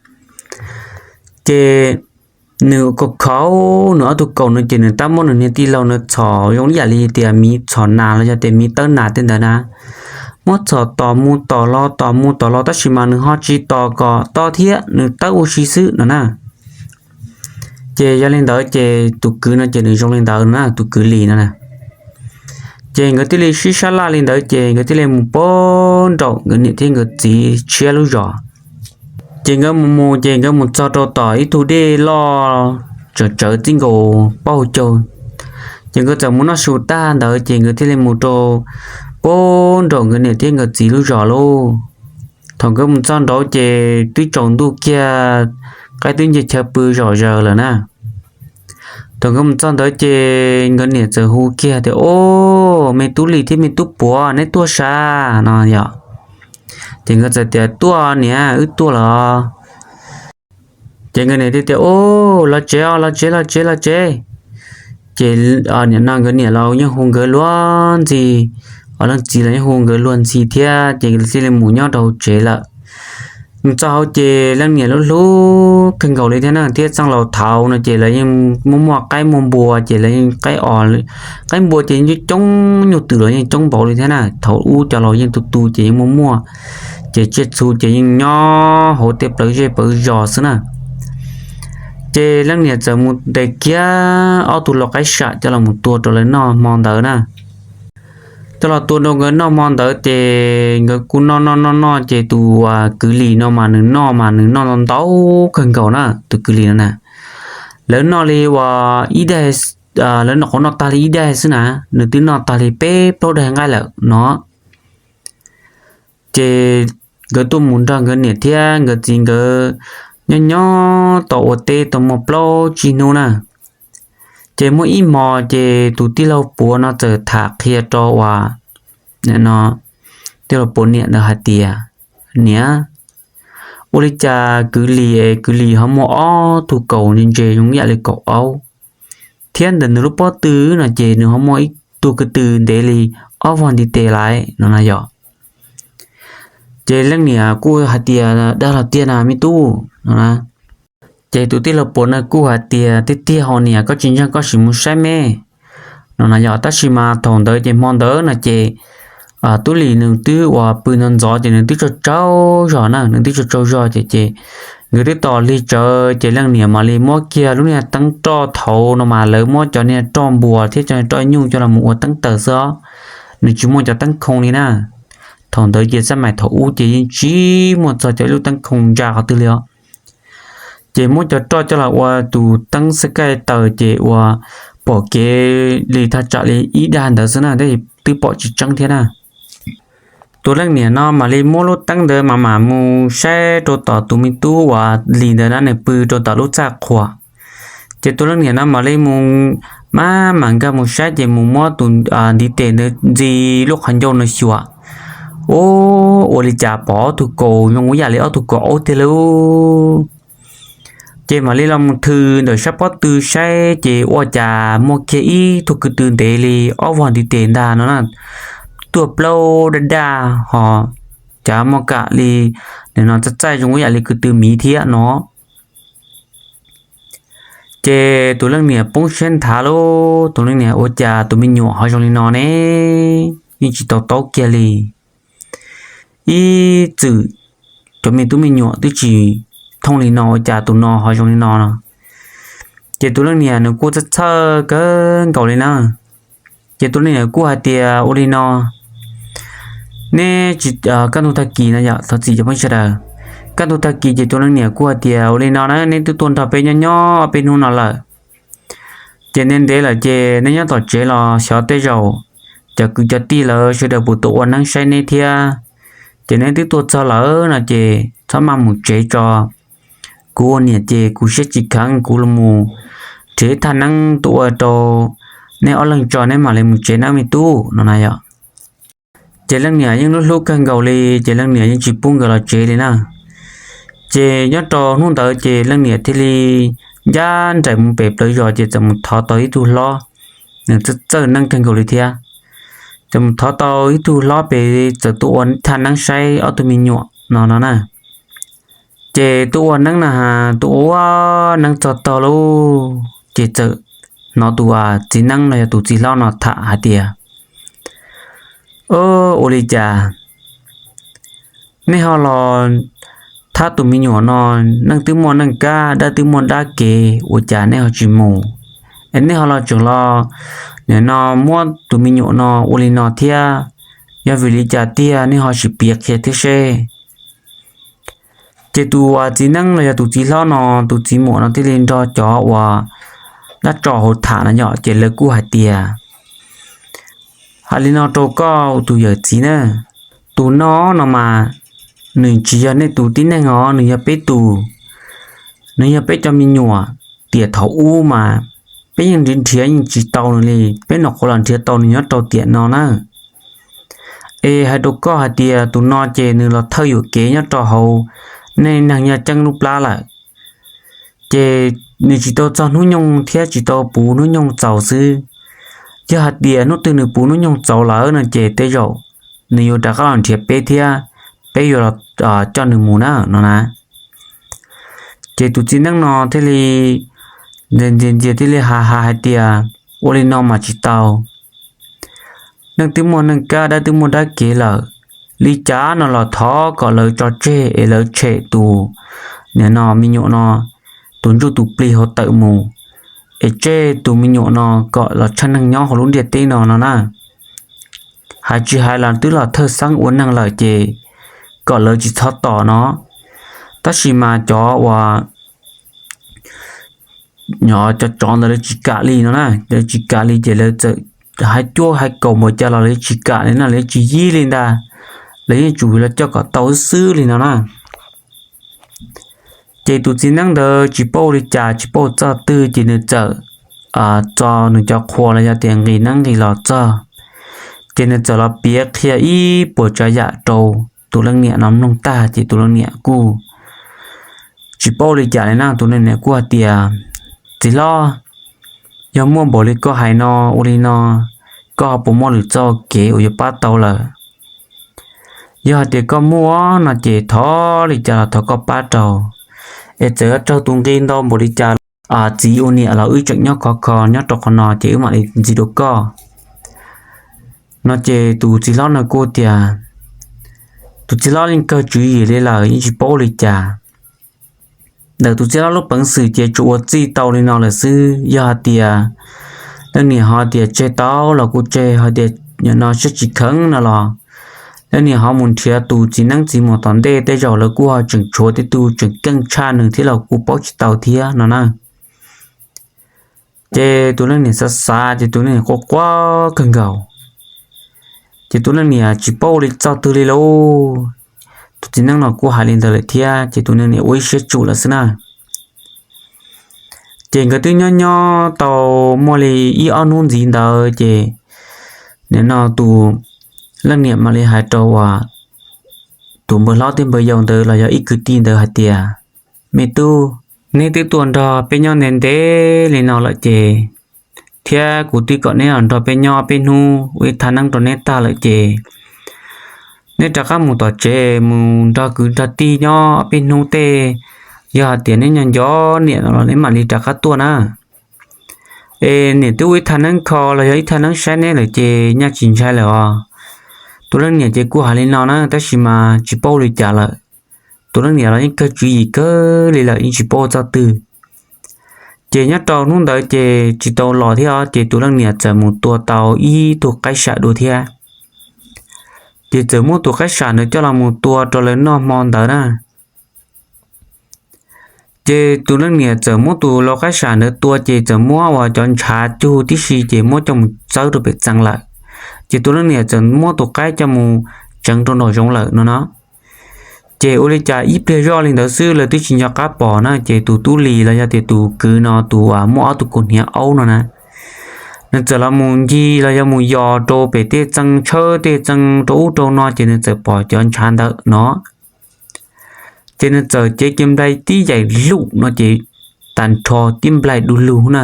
Ces nws kaus khauv nws ob tug kaus no ces nws tab muab nws niag tij laug no txhom zoo ib yam li tias miv txhom nas los yog tias miv tawb nas tej ntawd na, muab txhom tos mus tos los tos mus tos los tab sis mas nws ho tsis tos kom to thiab nws tawb ua si xwb no na. Ces yog li ntawd ces tus kwv no ces nws zoo li ntawd na, tus kwv Lis no na. Ces nkawd thiaj li sib sab laj li ntawd ces nkawd thiaj li mus puag nraum nkawd niam thiab nkawd txiv tshiab lub zos. Ces nkawd mus mus ces nkawd mus txog rau tom ib tug dej loj tsawv tsawv txij nkaus pab hauv caug. Ces nkawd txawm mus noj su tag ntawd ces nkawd thiaj li mus rau puag nraum nkawd niam thiab nkawd txiv lub zos lauj. Thaum nkawd mus txog nraud ces twb tsaus ntuj kiag, qaib twb nce chaw pw zom zaws lawm na. Thaum nkawd mus txog ntawd ces nkawd niam txawm hu kiag tias, o, me tub Lis thiab me tub Puav, neb tuaj sav no yom. Ces nkawd txawm tias, tuaj niam, wb tuaj los. Ces nkawd niam thiaj tias, o, los tsev os, los tsev, los tsev, los tsev. Ces nim no nkawd niam los yeej hu nkawd luag ntxhi, leej txiv los yeej hu nkawd luag ntxhi thiab ces nkawd thiaj li mus nyob rau hauv tsev lawm. Mus txog hauv ces leej niam lub hlub kawg nkaus li thiab na, thiab txheej laus thaud no ces lawv yeej muaj muaj qaib muaj npua ces lawv yeej qaib os, qaib npua ces yeej coob, nyuj twm los yeej coob npaum li thiab na. Thaum ub cov laus yeej tu tu ces yeej muaj muaj, ces tsiaj txhu ces yeej nyob hauv tej plawv zej plawv zos xwb na. Ces leej niam txawm mus ntes kiag ob tug lau qaib sam coj los mus tua rau lawv noj hmo ntawd na. Coj los tua rau nkawd noj hmo ntawd ces nkawd kuj noj noj noj noj ces tus kwv Lis no mas nws noj mas nws noj ntau kawg nkaus na, tus kwv Lis no na. Lawv noj li uas ib daig, lawv noj qhov noj tag li ib daig xwb na, nws twb noj tag li peb plaub daig nqaij lawm no. Ces nkawd tuaj mus nrog nkawd niam thiab nkawd txiv nkawd nyob nyob tau ua teb tau muaj plaub tsib hnub na. Ces muaj ib hmo ces tus tij laug Puav no txawm tham qhia rau uas tij laug Puav niam ntawd hais tias, niam, ua li cas kwv Lis, kwv Lis ho muaj ob tug kaus ntse ntse zoo ib yam li kaus aub, thiab ntawm nws lub pob tw no ces nws ho muaj ib tug ko tw ntev li ob vog ntiv tes lawm no na yom. Ces leej niam kuj hais tias, dag los tiag na me tub no na. Ces tus tij laug Puav no kuj hais tias, tiag tiag ho niam, koj tsis ntseeg koj sim mus saib me no na yom. Tab sis mas thaum ntawd ces hmo ntawd no ces tub Lis nws twb uas pw ntxov ntxov ces nws twb tsaug tsaug zog na, nws twb tsaug tsaug zog ces ces nkawd twb tos lig tsawv ces leej niam mam li muab kiag lub niag teeb roj, thaud no mas lawv muab cov niag roj npua thiab cov niag roj nyuj coj los mus ua teeb taws xwb os, nws tsis muaj cov teeb khoo li na. Thaum ntawd ces xab mais thaum ub ces yeej tsis muaj txog cov ib lub teeb khoo ntsa qhov twg li os. Ces muab cov roj coj los ua tus teeb xab kaij taws ces uas pom kev li thaj tsam li ib dag ntawd xwb na, twb pom tsis tseeb thiab na. Tus leej niam no mam li muab lub teeb ntawd mas mam mus saib rau tom tus me tub uas Lis ntawd na, nws pw rau tom lub txaj qhua. Ces tus leej niam no mam li mus, mam mam nkag mus saib ces mus muab tus ntiv tes ntawd ntxi lub qhov ncauj no xyuas. Ub, ua li cas pom ob tug kaus zoo ib yam li ob tug kaus aub tiag lauj. Ces mam li los mus thwm ntawm sab pob tw saib ces ua cas muaj kiag ib tug kwv tw ntev li ob vog ntiv tes ntag no na, tuaj plaub daj daj ho cav mos kam li, nim no txaij txaij zoo ib yam li kwv tw miv thiab no. Ces tus leej niam poob siab nthav lauj, tus leej niam ua cas tus me nyuam ho zoo li no ne, yeej tsis tau taub kiag li. Ib txwm cov me tub me nyuam twb tsis thooj li no ua cas tus no ho zoo li no no. Ces tus leej niam nws kuj txhawj txhawj kawg nkaus li na. Ces tus leej niam kuj hais tias ua li no, neb tsis, kaj ntug tag kis no yom, thov txim cov phooj ywg sawv daws, kaj ntug tag kis ces tus leej niam kuj hais tias ua li no na, neb twb tuaj nrog peb nyob nyob peb hnub no lawm, ces ntev ntev lawm ces neb nyob tom tsev los xyov tej zaum cov kwv cov tij lawv sawv daws puas tuaj ua neeb saib neb thiab. Ces neb twb tuaj txog lawm no ces txhob maj mus tsev tso. Kuv ua niam ces kuv siab tsis kheev, kuv los mus nrhiav ib thaj neeb tuaj ua rau neb ob leeg tso, neb mam li mus tsev nawb me tub no na yom. Ces leej niam yeej hlub hlub kawg nkaus li, ces leej niam yeej tsis pub nkawd los tsev li na. Ces nyob rau hnub ntawd ces leej niam thiaj li ncaj nraim mus pem plawv zos ces txawm mus thov tau ib tug hlob, nws txawj txawj neeb kawg nkaus li thiab. Txawm mus thov tau ib tug hlob pem txawm tuaj ua thaj neeb saib ob tug me nyuam no no na. Ces tuaj ua neeb na, tuaj ua neeb txog tog lauj, ces txawm hnov tus txiv neeb los yog tus txiv hlob no tham hais tias, Ua li cas nej ho los thab tus me nyuam no, neej twb muaj neej kab, dab twb muaj dab kev, ua cas nej ho tsis mus? Es nej ho los tseem los nim no muab tus me nyuam no ua li no thiab, yog vim li cas tiag nej ho tsis piav qhia thiab seb? Ces tus txiv neeb los yog tus txiv hlob no, tus txiv muam no thiaj li nrog cov uas dab tso hauv tham no yom, ces lawv kuj hais tias, Hais li no rau koj tus yawm txiv na, tus no no mas nws tsis yog nej tus tib neeg os, nws yog peb tus, nws yog peb cov me nyuam. Tiam thaum ub mas peb yeej nrhiav nrhiav yeej tsis tau nws li, peb nyuam qhuav los nrhiav tau nws nyob rau tiam no na. Es hais rau koj hais tias tus no ces nws los thawj yuam kev nyob rau hauv nej neeg nyob ceeb lub plab lawm. Ces nws tsis tau txog hnub nyoog thiab tsis tau puv hnub nyoog txaus xwb. Yog hais tias hnub twg nws puv hnub nyoog txaus lawm no ces tej zaum nws yuav rov qab los nrhiav peb thiab peb yuav los coj nws mus na no na. Ces tus txiv neeb no thiaj li ntxias ntxias thiaj li hais hais tias, Ua li no mas tsis tau. Neej twb muaj neej kab, dab twb muaj dab kev lawm. Li cas no los thov kom lawv tso tseg es lawv tshem tus, nim no me nyuam no, tus ntsuj tus plig hauv tawm mus, es tseg tus me nyuam no kom los tsheej neeg nyob hauv lub ntiaj teb no no na. Hais tsis hais los twb los thawj xeeb ua neeg lawm ces kom lawv tsis txhob tom no. Tab sis mas cov uas cov tsov ntawd lawv tsis kam li no na, lawv tsis kam li ces lawv txawm hais cuab hais kaus npaum cas los lawv tsis kam li no, lawv tsis yib li ntag, lawv yeej tsum los coj kom tau xwb li no na. Ces tus txiv neeb ntawd tsis paub ua li cas, tsis paub txog twg ces nws txawm txo nws cov qhua los yog tias nqis neeb nqis los txog, ces nws txawm los piav qhia ib puas tsav yam rau tus leej niam no mloog tag ces tus leej niam kuj tsis paub ua li cas li na. Tus leej niam kuj hais tias, Txiv hlob, yog muaj npaum li koj hais no, ua li no koj ho puas muaj lwm txoj kev uas yuav pab tau lawm? Yog hais tias koj muaj no ces thov li cas los thov koj pab rau, es txawm yuav raug tus nqi ntau npaum li cas los txiv ua niam los wb tseem nyob khov kho nyob rau qhov no ces wb mam li ntxiv rau koj. No ces tus txiv hlob no kuj tias, tus txiv hlob yeej kawg tswv yim li lawm yeej tsis paub ua li cas. Ntawm tus txiv hlob lub peev xwm ces tsuas ua txij tau li no lawm xwb. Yog hais tias leej niam ho tias tseg tau los kuj tseg, ho tias no siab tsis kheev no los leej niam ho mus nrhiav tus txiv neeb txiv muam tom ntej, tej zaum lawv kuj ho tseem tshuav tej tug tseem keej tshaj nws thiab los kuj paub tsis tau thiab no na. Ces tus leej niam xav xav ces tus leej niam quaj quaj kawg nkaus. Ces tus leej niam tsis paub ua li txoj twg li lauj. Tus txiv neeb no kuj hais li ntawd lawm thiab ces tus leej niam ua ib siab tsum lawm xwb na. Ces nkawd twb nyob nyob tau muaj li ib ob hnub ntxiv ntawd ces nim no tus leej niam mam li hais rau uas tus npawg hlob thiab npawg yau ntawd los yog ib kwv tij ntawd hais tias, Me tub, Neb twb tuaj nrog peb nyob ntev ntev li no lawm ces, thiab kuv twb kom neb los nrog peb nyob peb hnub ua ib thaj neeb rau neb tag lawm ces, neb rov qab mus tom tsev mus nrog kwv nrog tij nyob peb hnub tej. Yog hais tias neb nyob nco niam no los neb mam li rov qab tuaj na. Es niam twb ua ib thaj neeb kho los yog ib thaj neeb saib neb lawm ces nyaj tsis ntshai lawm os. Tus leej niam ces kuj hais li no na, tab sis mas tsis paub ua li cas lawm. Tus leej niam los yeej kawg tswv yim kawg li lawm, yeej tsis paub ua txoj twg. Ces nyob rau hnub ntawd ces tsis tau los thiab os, ces tus leej niam txawm mus tua tau ib tug qaib sam dua thiab. Ces txawm muab tus qaib sam ntawd coj los mus tua rau lawv noj hmo ntawd na. Ces tus leej niam txawm muab tus lau qaib sam ntawd tua ces txawm muab uas cov ntshav cug tib si ces muab coj mus txawb rau pem txee lawm. Ces tus leej niam txawm muab tus qaib coj mus tseev rau nraum zoov lawm no no. Ces ua li cas ib pliag zoj li ntawd xwb lawv twb tsis nco qab pom na, ces tus tub lis los yog tias tus kwv no tus muaj ob tug kaus hniav aub no na, nws txawm los mus ncig los yog mus yos rau pem tej txee tshawb tej txee rau ub rau no ces nws txawm pom cov ntshav ntawd no. Ces nws txawm cev kiag nplai tib yaim lug no ces tag nrho tib nplai du lug na.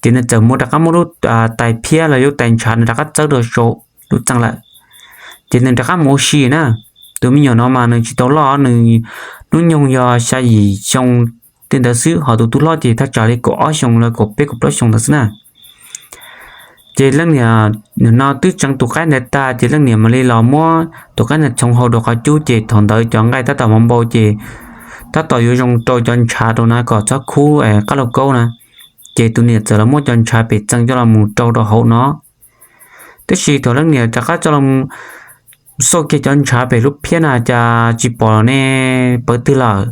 Ces nws txawm muab rov qab muab lub tais phiab los yog tais ntshav nws rov qab txawb rau saum lub txee lawm. Ces nws rov qab mus ua si na. Tus me nyuam no mas nws tsis tau loj, nws hnub nyoog yog xya yim xyoo tej ntawd xwb, ho tus tub hlob ces thaj tsam li kaum ob xyoo los kaum peb kaum plaub xyoo ntawd xwb na. Ces leej niam no twb tseev tus qaib ntawd tag ces leej niam mam li los muab tus qaib ntawd txhoov hau rau qhov cub ces thaum ntawd cov nqaij tab tom mos npau ces tab tom yuav zoo rau cov ntshav rau na kom txhob khub qab lauj kaub na. Ces tus niam txawm los muab cov ntshav pem txee coj los mus rau rau hauv no. Tab sis thaum leej niam rov qab coj los xauj kiag cov ntshav pem lub phiab na cas tsis pom ne, pawv twg lawm.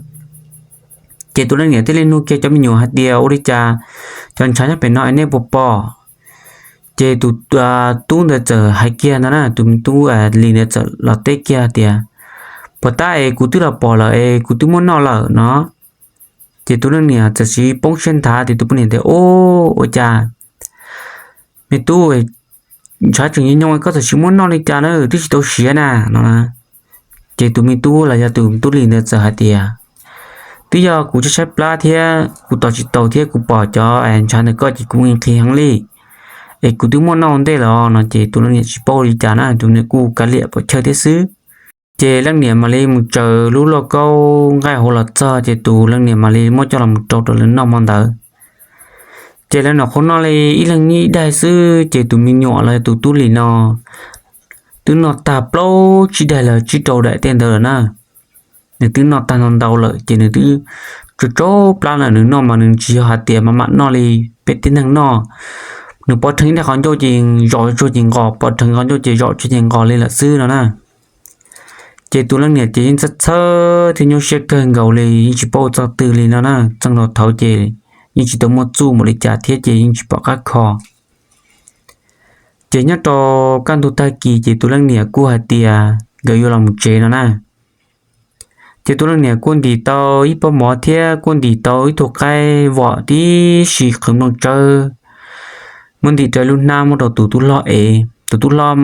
Ces tus leej niam thiaj li nug kiag cov me nyuam hais tias ua li cas cov ntshav nyob pem no es nej puas pom. Ces tus tub ntawd txawm hais kiag ntawd na, tus tub lis ntawd txawm los teb kiag tias, puas tab es kuv twb los pom lawm es kuv twb muab noj lawm no. Ces tus leej niam txawm siv poob siab nthav tias tus poj niam tias, ub, ua cas me tub, ntshav tseem nyob nyob koj txawm siv muab noj li cas na, twb tsis tau siav na no. Ces tus me tub los yog tus tub lis ntawd txawm hais tias, twb yog kuv tshaib tshaib plab thiab kuv tos tsis tau thiab kuv pom cov ntshav ntawm koj ces kuv nqhis heev li, es kuv twb muab noj ua ntej lawm no. Ces tus leej niam tsis paub li cas na, tus niam kuj kav liam pom chaw thiab xwb. Ces leej niam mam li mus tsaws lub lauj kaub nqaij hauv los txog ces tus leej niam mam li muab coj los rau rau lawv noj hmo ntawd. Ces lawv nyuam qhuav noj li ib leeg ib daig xwb ces tus me nyuam los tus tub lis no twb noj tag plaub tsib daim los tsib rau daim tej ntawd lawm na. Nws twb noj tag ntau ntau lawm ces nws twb tsau tsau plab lawm, nws noj mas nws tsis yog hais tias mam mam noj li peb tib neeg noj. Nws pov rheev ib daim qhov ncauj ces zom tsuag ces nqos, pov rheev qhov ncauj ces zom tsuag ces nqos li lawm xwb no na. Ces tus leej niam ces yeej txhawj txhawj thiab nyuaj siab kawg nkaus li, yeej tsis paub ua txoj twg li no na. Txeej laus thaud ces yeej tsis tau muaj txuj npaum li cas thiab ces yeej tsis pom qab kho. Ces nyob rau kaj ntug tag kis ces tus leej niam kuj hais tias nkawd yuav los mus tsev no na. Ces tus leej niam kuj ntim tau ib pob mov thiab kuj ntim tau ib tug qaib vom tib si qhwv nplooj tsawb, muab ntim rau lub hnab muab rau tus tub hlob ev. Tus tub hlob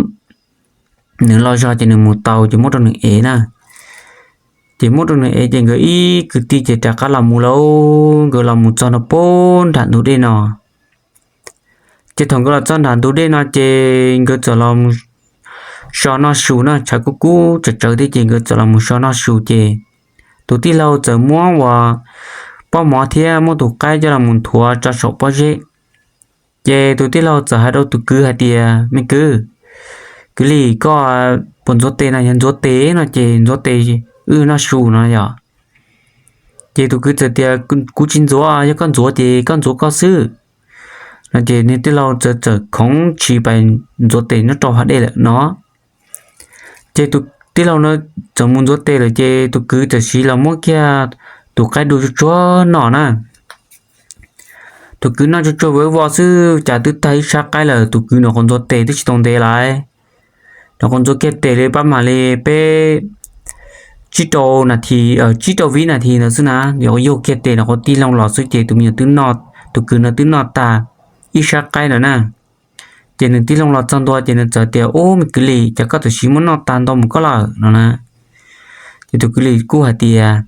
nws loj zog ces nws mus tau ces muab rau nws ev na. Ces muab rau nws ev ces nkawd ib kwv tij ces rov qab los mus lauj, nkawd los mus txog nram pem nram ntug dej no. Ces thaum nkawd los txog nram ntug dej no ces nkawd txawm los so noj su na, tshav kub kub tsawv tsawv thiab ces nkawd txawm los mus so noj su ces tus tij laug txawm muab uas pob mov thiab muab tus qaib coj los mus nthuav tso saum pob zeb. Ces tus tij laug txawm hais rau tus kwv hais tias, me kwv, kwv Lis, koj puas ntxuav tes na? Yog ntxuav tes no ces ntxuav tes wb noj su no yom. Ces tus kwv txawm tias, kuv tsis ntxuav, yog koj ntxuav ces koj ntxuav koj xwb no. Ces nws tij laug txawm txawm khoov tshis pais ntxuav tes nyob rau hav dej lawm no. Ces tus tij laug no txawm mus ntxuav tes lawm ces tus kwv txawm siv los muab kiag tus qaib du tsuag tsuag noj na. Tus kwv noj tsuag tsuag vawv vo xwb cas twb tag ib sab qaib lawm, tus kwv nyuam qhuav ntxuav tes twb tsis tau ntev lawm. Nyuam qhuav ntxuav kiag tes li pab mam li peb tsib rau nas this, tsib rau vib nas this ntawd xwb na, nyuam qhuav yug kiag tes nyuam qhuav tig loo los xwb ces tus me nyuam twb noj, tus kwv no twb noj tag ib sab qaib lawm na. Ces nws tig loo los txog ntua ces nws txawm tias, ub, me kwv Lis, cas koj txawm siv muab noj tag ntau mus koj lawm no na. Ces tus kwv Lis kuj hais tias,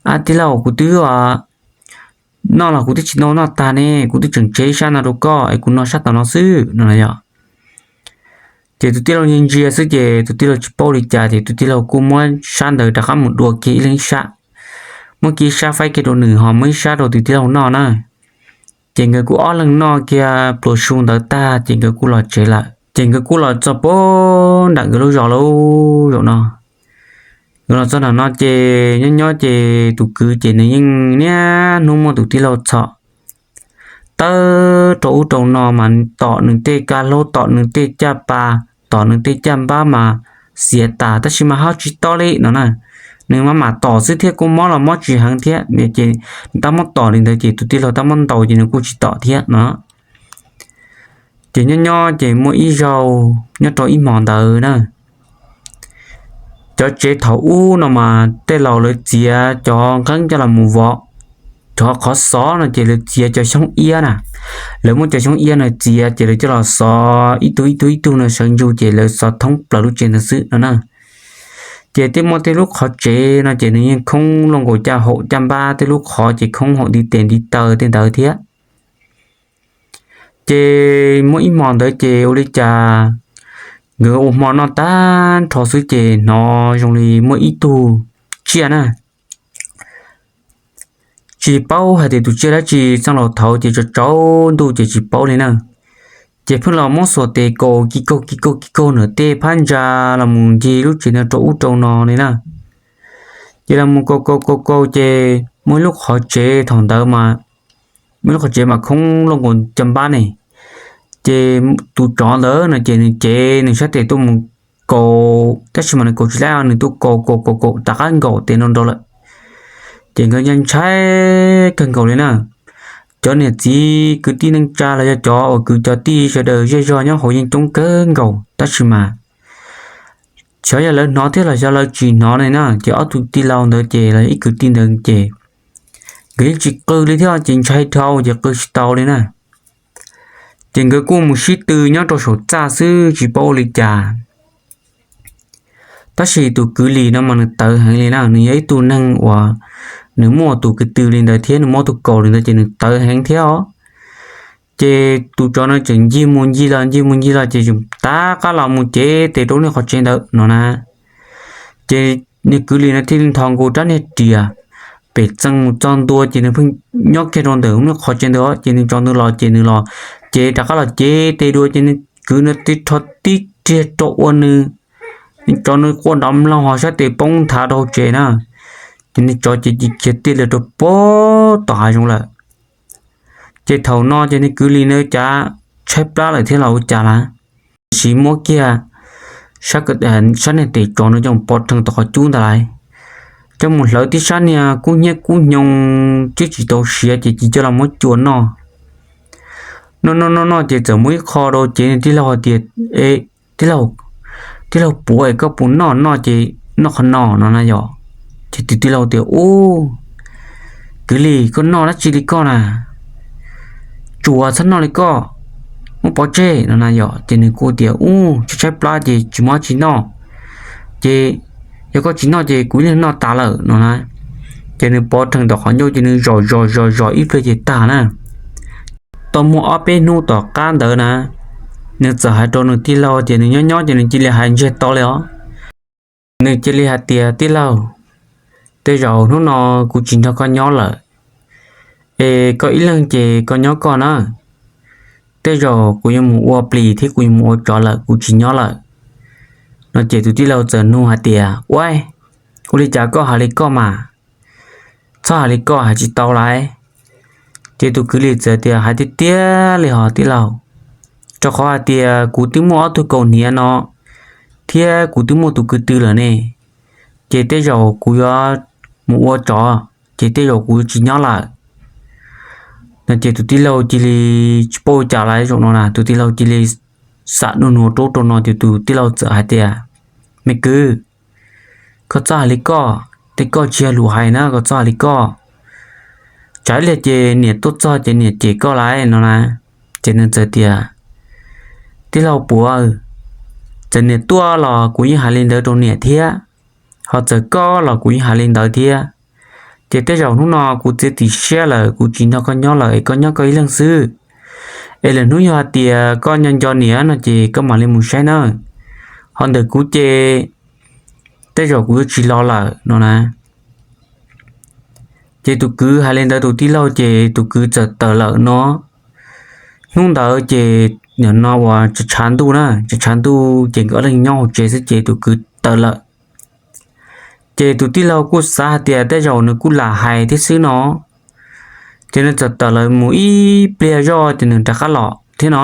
a tij laug, kuv twb noj los kuv twb tsis tau noj tag ne, kuv twb tseem tseg ib sab no rau koj es kuv noj sab tom no xwb no yom. Ces tus tij laug ntsia ntsia xwb ces tus tij laug tsis paub li cas ces tus tij laug kuj muab sab ntawd rov qab mus dua kiag ib leeg ib sab, muab kiag ib sab faib kiag rau nws ho muab ib sab rau tus tij laug noj na. Ces nkawd kuj ob leeg noj kiag pluas su ntawd tag ces nkawd kuj los tsev lawm. Ces nkawd kuj los txog pem nram nkawd lub zos lauj zaum no. Nkawd los txog nram no ces nyob nyob ces tus kwv ces nws yeej niaj hnub muab tus tij laug txhom tawm rau ub rau no mas tom nws tej kab hlaub, tom nws tej caj pas, tom nws tej caj npab mas xiav tas, tab sis mas ho tsis tau li no na. Nws maj mam tom xwb thiab kuj mob los mob tsis heev thiab ces nws tab muab tom li ntawd ces tus tij laug tab muab ntaus ces nws kuj tsis tom thiab no. Ces nyob nyob ces muaj ib zaug nyob rau ib hmo ntawd na, cov tsev thaum ub no mas tej laus lawv txiav cov nqeeb coj los mus vov, cov qhov xov no ces lawv txiav cov xyoob iab na. Lawv muab cov xyoob iab no txiav ces lawv coj los xov ib tug ib tug ib tug no sawv ntsug ces lawv xov thoob plaws lub tsev ntawd xwb no na. Ces tej muaj tej lub qhov tsev no ces nws yeej khoob luaj nkaus caj haum caj npab, tej lub qhov ces khoob haum ntiv tes ntiv taw tej ntawd thiab. Ces muaj ib hmo ntawd ces ua li cas nkawd ua hmo noj tag nrho xwb ces hnov zoo li muaj ib tug tsiaj na, tsis paub hais tias tus tsiaj dab tsi, txheej laus thaud ces tsaus tsaus ntuj ces tsis paub li na. Ces pheej los muab xuas tes kaus ki kaug ki kaug ki kaug ntawm tej phab ntsa los mus ncig lub tsev ntawd rau ub rau no li na. Ces los mus kaus kaus kaus kaus ces muaj ib lub qhov tsev thaum ntawd mas, muaj ib lub qhov tsev mas khoob luaj nkaus caj npab ne. Ces tus tsov ntawd no ces nws cev nws sab tes tuaj mus kaus, tab sis mas nws kaus tsis lab, nws tuaj kaus kaus kaus kaus rov qab nkaum tes nrau nrau lawm. Ces nkawd ntshai kawg nkaus li na. Cov niam txiv kwv tij neej tsa los yog cov uas kwv cov tij sawv daws zej zog nyob hauv yeej coob kawg nkaus, tab sis mas xyov yog lawv hnov thiab los xyov lawv tsis hnov li na, ces ob tug tij laug ntawd ces los ib kwv tij ntawd ces nkawd yeej tsis qw li thiab ces ntshai dhau ces qw tsis tau li na. Ces nkawd kuj mus sib tw nyob rau saum txaj xwb tsis paub ua li cas. Tab sis tus kwv Lis no mas nws tawv heev li na, nws yog ib tug neeg uas nws muaj tus ko tw li ntawd thiab nws muaj tus kaus li ntawd ces nws tawv heev thiab os. Ces tus tsov no tseem ncig mus ncig los ncig mus ncig los ces tseem rov qab los mus cev tes rau lub niag qhov tsev ntawd no na. Ces niag kwv Lis no thiaj li nthos nkaus rab niag riam pem txee mus txog ntua ces nws pheej nyob kiag rau ntawm lub niag qhov tsev ntawd ces nws tso ntawd los ces nws los, ces rov qab los cev tes dua ces nws kwv no tig rho tib riag rau ua nws, nws tsov nws quaj nrov mloog ho sab tes poob nthav rau hauv tsev na. Ces nws tsov ces cia li khiav tij li rau pem tom hav zoov lawm. Ces thaum no ces nws kwv Lis no cas tshaib plab lawm thiab los ua cas lawm, tiam sis muab kiag sab niag tes tsov no coj mus pov rhees tom qhov cub ntawd lawm, coj mus hlawv tib sab niag kub hnyiab kub hnyoo twb tsis tau siav ces cia coj los muab cua noj. Noj noj noj noj ces txawm muaj ib qho rau ces nws tij laug hais tias, E, tij laug, tij laug puav es koj puas noj, noj ces noj qhov no no na yom. Ces tus tij laug tias, Ub, kwv Lis, koj noj dab tsi li koj na? Tsuas txhob noj li koj, muab pov tseg no na yom. Ces nws kuj tias, Ub, tshaib tshaib plab ces tsis muaj dab tsi noj, ces yog koj tsis noj ces kuv ib leeg noj tas lawm no na. Ces nws pov rhees tom qhov ncauj ces nws zom zom zom zom ib pliag ces tag na. Tau muaj ob peb hnub tom qab ntawd na, nws txawm hais rau nws tij laug tias nws nyob nyob ces nws cia li hais ntsiag to li os. Nws cia li hais tias, Tij laug, tej zaum hnub no kuv tsis nrog koj nyob lawm, es koj ib leeg ces koj nyob koj na. Tej zaum kuv yuav mus ua plis thiab kuv yuav mus ua tsov lawm, kuv tsis nyob lawm no. Ces tus tij laug txawm nug hais tias, Ua, ua li cas koj hais li koj mas? Txhob hais li koj, hais tsis tau lawm. Ces tus kwv Lis txawm tias, Hais tiag tiag li hos tij laug, rau qhov hais tias kuv twb muaj ob tug kaus hniav no thiab kuv twb muaj tus ko tw lawm ne, ces tej zaum kuv yuav mus ua tsov, ces tej zaum kuv yuav tsis nyob lawm no. Ces tus tij laug cia li tsis paub ua cas lawm zaum no na, tus tij laug cia li xam nuj nuav rau rau no ces tus tij laug txawm hais tias, Me kwv, koj txhob hais li koj, tej koj tsis yog lus hais na, koj txhob hais li koj. Tsam ib pliag ces niam tuaj txog ces niam cem koj lawm no na. Ces nws txawm tias, Tij laug puav, txawm niam tuaj los kuv yeej hais li ntawd rau niam thiab, ho txawm koj los kuv yeej hais li ntawd thiab. Ces tej zaum hnub no kuv txiav txim siab lawm, kuv tsis nrog koj nyob lawm es koj nyob koj ib leeg xwb. Es lwm hnub yog hais tias koj nco nco niam no ces koj mam li mus saib nawb. Ho ntawm kuv ces tej zaum kuv yuav tsis los lawm no na. Ces tus kwv hais li ntawd tus tij laug ces tus kwv txawm tawm lawm no. Hnub ntawd ces nim no uas tshav ntuj na, tshav ntuj ces nkawd ob leeg nyob hauv tsev xwb ces tus kwv tawm lawm. Ces tus tij laug kuj xav hais tias tej zaum nws kuj lam hais thiab xwb no. Ces nws txawm tawm lawm mus ib pliag zoj ces nws rov qab los thiab no.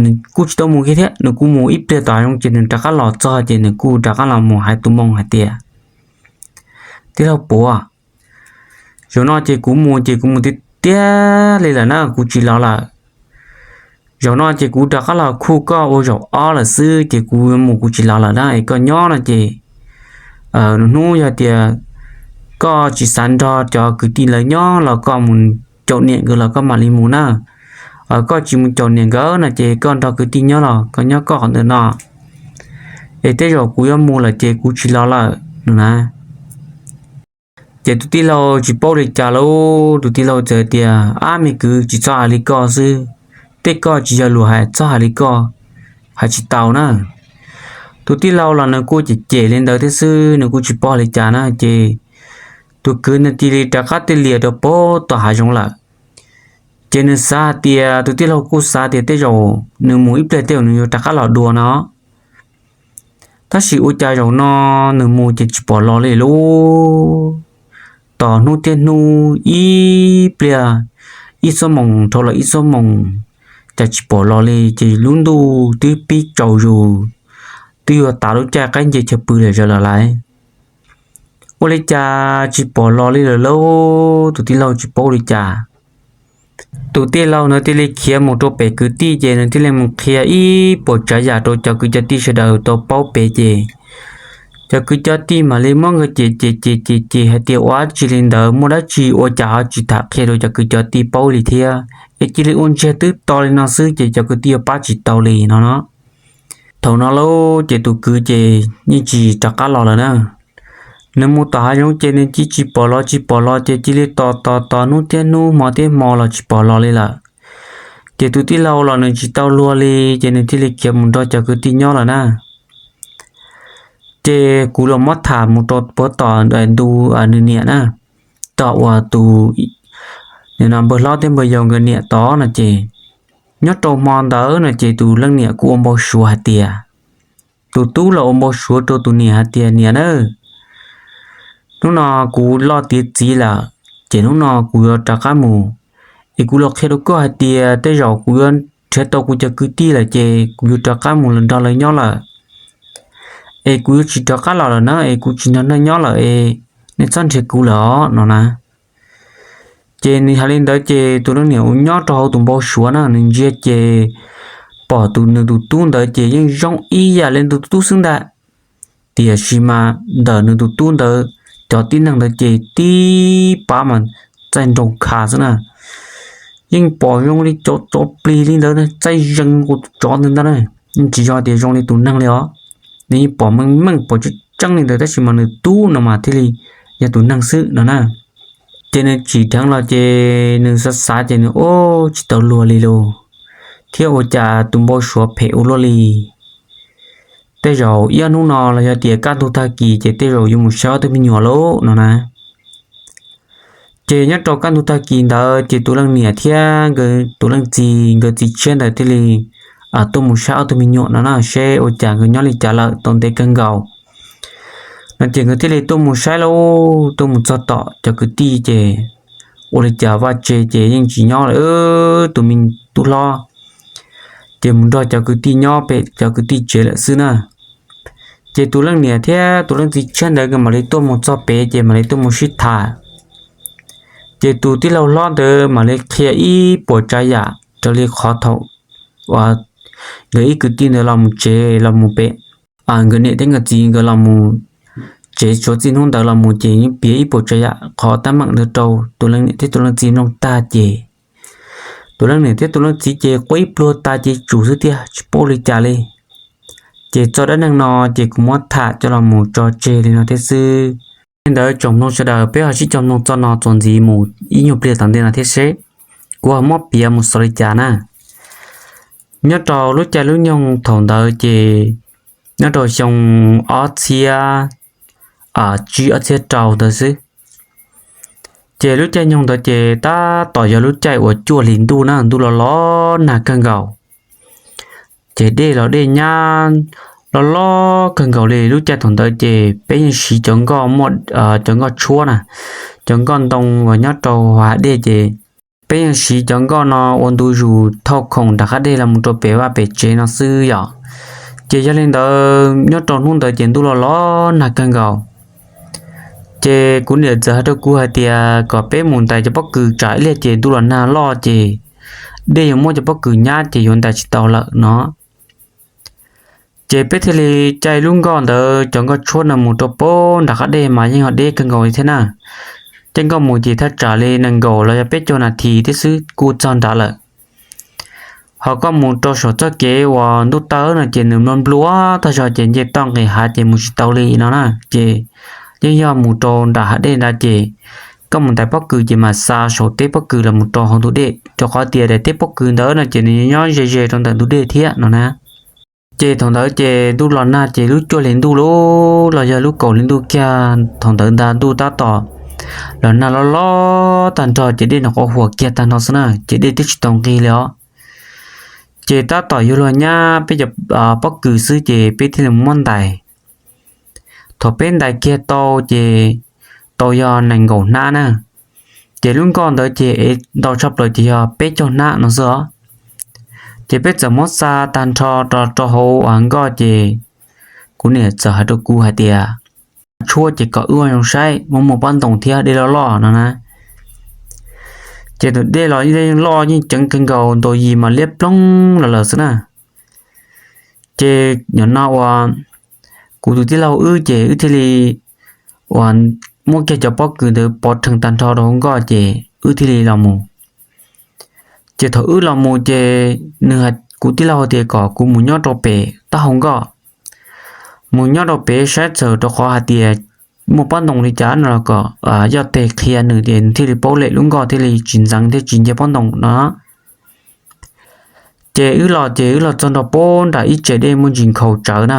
Nws kuj tsis tau mus kiag thiab, nws kuj mus ib pliag tom hav zoov ces nws rov qab los txog ces nws kuj rov qab los mus hais tus moo hais tias, tij laug Puav, zaum no ces kuv mus ces kuv mus tiag tiag li lawm na, kuv tsis los lawm. Zaum no ces kuv rov qab los khuj koj ua zaum ob lawm xwb ces kuv mus kuv tsis los lawm na, es koj nyob no ces hnub yog tias koj tsis xav nrog cov kwv tij lawv nyob los koj mus caum niam nkawd los koj mam li mus na. Koj tsis mus caum niam nkawd no ces koj nrog kwv tij nyob los koj nyob koj qhov ntawm no, es tej zaum kuv yuav mus lawm ces kuv tsis los lawm no na. Ces tus tij laug tsis paub li cas lauj, tus tij laug txawm tias, ab, me kwv, tsis txhob hais li koj xwb, tej koj tsis yog luag hais, txhob hais li koj, hais tsis tau na. Tus tij laug los nws kuj cem cem li ntawd thiab xwb, nws kuj tsis paub li cas na ces tus kwv nws cia li rov qab tig lias rau pem tom hav zoov lawm. Ces nws xav hais tias, tus tij laug kuj xav tias tej zaum nws mus ib pliag tej zaum nws yuav rov qab los dua no. Tab sis ua cas zaum no nws mus ces tsis pom los li lauj. Tos hnub thiab hnub ib pliag, ib xuab moos dhau los ib xuab moos, cas tsis pom los li ces lub ntuj twb pib tsaus zus, twb yuav tav lub caij qaib nce chaw pw lawm zaws lawm lauj. Ua li cas tsis pom los li lawm lauj, tus tij laug tsis paub li cas. Tus tij laug nws thiaj li khiav mus rau pem kwv tij ces nws thiaj li mus qhia ib puas tsav yam rau cov kwv cov tij sawv daws tau paub pem ces cov kwv cov tij mam li muab nkawd cem cem cem cem cem hais tias ua dab tsi li ntawd, muaj dab tsi ua cas ho tsis tham qhia rau cov kwv cov tij paub li thiab es cia li ua ntsiag twb to li no xwb ces cov kwv tij yuav pab tsis tau li no no. Thaum no lauj ces tus kwv ces yeej tsis rov qab los lawm na. Nws mus tom hav zoov ces nws cia tsis pom los tsis pom los ces cia li tos tos tos hnub thiab hnub hmo thiab hmo los tsis pom los li lawm. Ces tus tij laug los nws tsis tau luag li ces nws thiaj li khiav mus nrog cov kwv tij nyob lawm na. Ces kuv los muab tham mus rau puag tom ntu nws niam na, tom uas tus npawg hlob thiab npawg yau nkawd niam tod no ces nyob rau hmo ntawd no ces tus leej niam kuj ua npau suav hais tias, tus tub los ua npau suav rau tus niam hais tias niam na, hnub no kuv loj tiav txiv lawm, ces hnub no kuv yuav rov qab mus, es kuv los qhia rau koj hais tias tej zaum kuv yuav nrhiav tau kuv cov kwv tij lawm ces kuv yuav rov qab mus nrog lawv nyob lawm, es kuv yuav tsis rov qab los lawm na, es kuv tsis nrog nej nyob lawm es nej txhob nrhiav kuv lawm os no na. Ces nws hais li ntawd ces tus leej niam uas nyob rau hauv tus npau suav na nws ntsia ces pom tus nws tus tub ntawd ces yeej zoo ib yam li nws tus tub xwb ntag. Tiam sis mas ntawm nws tus tub ntawd cov tib neeg ntawd ces tib pab mas txaij nroo kha xwb na. Yeej pom zoo li cov tsov plig li ntawd, txaij zeeg tus tsov ntawd ntag na. Yeej tsis yog tias zoo li tus neeg li os. Nws yeej pom meej meej pom tseeb tseeb li ntawd tab sis mas nws tub no mas thiaj li yog tus neeg xwb no na. Ces nws tsim dheev los ces nws xav xav ces nws ua tsis tau luag li lauj, thiab ua cas tus npau suav phem ua luaj li. Tej zaum ib ob hnub no los yog tias kaj ntug tag kis ces tej zaum yuav mus saib ob tug me nyuam lauj no na. Ces nyob rau kaj ntug tag kis ntawd ces tus leej niam thiab nkawd tus leej txiv, nkawd txiv tshiab ntawd thiaj li tuaj mus saib ob tug me nyuam no na, seb ua cas nkawd nyob li cas lawm tau ntev kawg nkaus no. Ces nkawd thiaj li tuaj mus saib lauj, tuaj mus txog tom cov kwv tij ces ua li cas vaj tse ces yeej tsis nyob lawm, tus me tub hlob ces mus nrog cov kwv tij nyob pem cov kwv tij tsev lawm xwb na. Ces tus leej niam thiab tus leej txiv tshiab ntawd nkawd mam li tuaj mus txog pem ces mam li tuaj mus sib tham. Ces tus tij laug hlob ntawd mam li qhia ib puas tsav yam raws li qhov thaum uas nkawd ib kwv tij ntawd los mus tsev los mus pem, nkawd niam thiab nkawd txiv nkawd los mus tsev, suav txij hnub ntawd los mus ces yeej piav ib puas tsav yam qhov teeb meem ntawd rau tus leej niam thiab tus leej txiv mloog tag ces tus leej niam thiab tus leej txiv ces quaj ib pluag tas ces tsum xwb tiag tsis paub li cas li. Ces txoj dab neeg no ces kuv muab tham coj los mus tso tseg li no thiab xwb. Li ntawd tsoom mloog sawv daws, peb ho sib cog mloog txoj no txuas ntxiv mus ib nyuag pliag tom ntej no thiab seb kuv ho muab piav mus xaus li cas na. Nyob rau lub caij lub nyoog thaum ntawd ces nyob rau xyoo ob txhiab tsib ob txhiab rau ntawd xwb. Ces lub caij nyoog ntawd ces tab tom yog lub caij uas cuaj hlis ntuj na, ntuj los los nag kawg nkaus. Ces dej los dej nyab loj loj kawg nkaus li. Lub caij thaum ntawd ces peb yeej siv cov nkoj muaj, cov nkoj tshuab na, cov nkoj ntoo uas nyob rau hav dej ces peb yeej siv cov nkoj no ua ntu zus thauj khoom nram qab dej los mus rau pem vaj pem tsev no xwb yom. Ces yog li ntawd nyob rau hnub ntawd ces ntuj los los nag kawg nkaus. Ces kuv niam txawm hais rau kuv hais tias kom peb mus ntais cov pob kws tsam ib pliag ces ntuj los nag loj ces dej yuav muab cov pob kws nyab ces yuav ntais tsis tau lawm no. Ces peb thiaj li caij lub nkoj ntawd, cov nkoj tshuab no mus rau pem nram qab dej mas yeej ho deb kawg nkaus li thiab na. Caij nkoj mus ces thaj tsam li nees nkaum los yog peb caug nas this thiab xwb kuj txog nrad lawm. Ho koj mus rau saum txoj kev uas ntuj tawb no ces nws nplua nplua tag zog ces nce toj nqis hav ces mus tsis tau li no na. Ces yeej yog mus rau nram hav dej nrad ces koj mus ntais pob kws ces mam xa saum teb pob kws los mus rau hauv ntug dej, rau qhov tias daim teb pob kws ntawd no ces nws nyob ze ze rau ntawm ntug dej thiab no na. Ces thaum ntawd ces ntuj los nag ces lub cuaj hlis ntuj los los yog lub kaum hli ntuj kiag thaum ntawd ntag, ntuj tab tom los nag loj loj tag nrho ces dej nws quaj huam kiag tag nrho xwb na, ces dej twb tsis tau nqig li os. Ces tab tom yuav luag nyab peb cov pob kws xwb ces peb thiaj li muab ntais. Thaum peb ntais kiag tau ces tau yog nees nkaum hnab na. Ces lub nkoj ntawd ces ev ntau tshaj plaws ces yog peb caug hnab no xwb os. Ces peb txawm muab xa tag nrho rau hauv nkoj ces kuv niam txawm hais rau kuv hais tias, tshuab ces kom wb ua zoo saib muaj muaj pob ntoos thiab dej loj loj no na. Ces tus dej los dej yeej loj yeej ceev kawg nkaus, ntaus yim mas liab ploog los lawm xwb na. Ces nim no uas kuv tus tij laug wb ces wb thiaj li uas muab kiag cov pob kws ntawd pov rhees tag nrho rau hauv nkoj ces wb thiaj li los mus. Ces thaum wb los mus ces nws, kuv tij laug tias kom kuv mus nyob rau pem taub hau nkoj, mus nyob rau pem saib txawm rau qhov hais tias muaj pob ntoos li cas no los kom yoj teg qhia nws ces nws thiaj li paub lem lub nkoj thiaj li tsis ntxeev thiab tsis nce pob ntoos no. Ces wb los ces wb los txog nrog pab nram ib tsev dej muaj ntsis nkhaus tsawv na.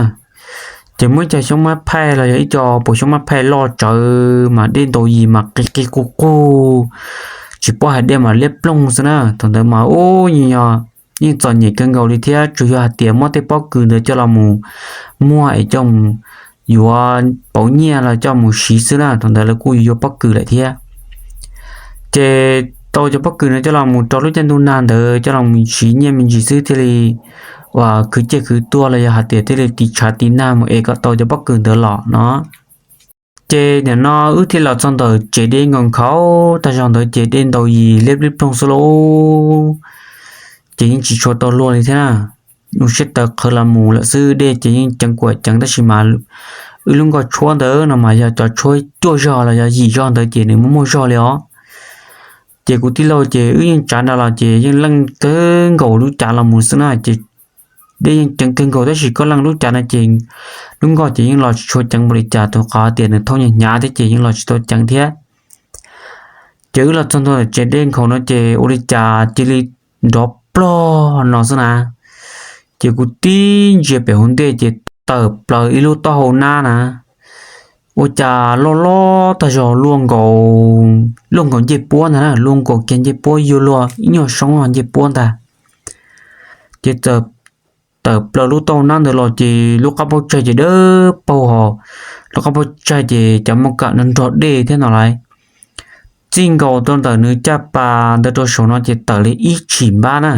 Ces muaj ib co xyoob mab phaij los yog ib co puas xyoob mab phaij loj tsawv mas dej ntaus yim mas qig qig qug qug, tsis paub hais dej mas liab ploog xwb na. Thaum ntawd mas ub yeej yog, yeej txom nyem kawg nkaus li thiab, tsuas yog hais tias muab tej pob kws ntawd coj los mus muag es coj mus yuav pauv nyiaj los coj mus siv xwb na. Thaum ntawd lawv kuj yuav yuav pob kws lawm thiab. Ces tau cov pob kws no coj los mus rau lub caij ntuj nag ntawd coj los mus siv nyiaj me ntsis xwb thiaj li uas khwv ciaj khwv tuag los yog hais tias thiaj li tiv tshav tiv nag mus es kom tau cov pob kws ntawd los no. Ces nim no wb thiaj los txog ntawm tsev dej nkhaus nkhaus tag zog ntawd ces dej ntaus yim liab ploog xwb lauj. Ces yeej tsis tshua tau luag li thiab na. Ua siab tawv qhawv los mus lawm xwb, dej ces yeej ceev kuam ceev tab sis mas wb lub nkoj tshuab ntawd no mas yog cov tshuab cuaj zog los yog yim zog ntawd ces nws muaj muaj zog li os. Ces kuv tij laug ces wb yeej tsav nra los ces yeej leej kawg nkaus lub cav los mus xwb na. Ces dej yeej ceev kawg nkaus tab sis koj leej lub cav no ces lub nkoj ces yeej los tsis tshua ceev npaum li cas, rau qhov tias nws thooj hnyav hnyav thiab ces yeej los tsis tau ceev thiab. Ces wb los txog ntua ntawm tsev dej nkhaus no ces ua li cas cia li nrov plog no xwb na. Ces kuv tib ntsia pem hauv ntej ces tawm plaws ib lub taub hau nab na. Ua cas loj loj tag zog luaj nkaus, luaj nkaus ncej puab ntag na, luaj nkaus kiag ncej puab yuav luag ib nyuag soob ncej puab ntag. Ces txawm tawm plaws lub taub hau nab ntawd los ces lub qab paub tsaig ces dawb paug hos, lub qab paub tsaig ces cov muaj kam nrog dej thiab no lauj. Txij nkaus rau ntawm nws caj pas ntawd rau saum no ces tawm li ib tshim npab na.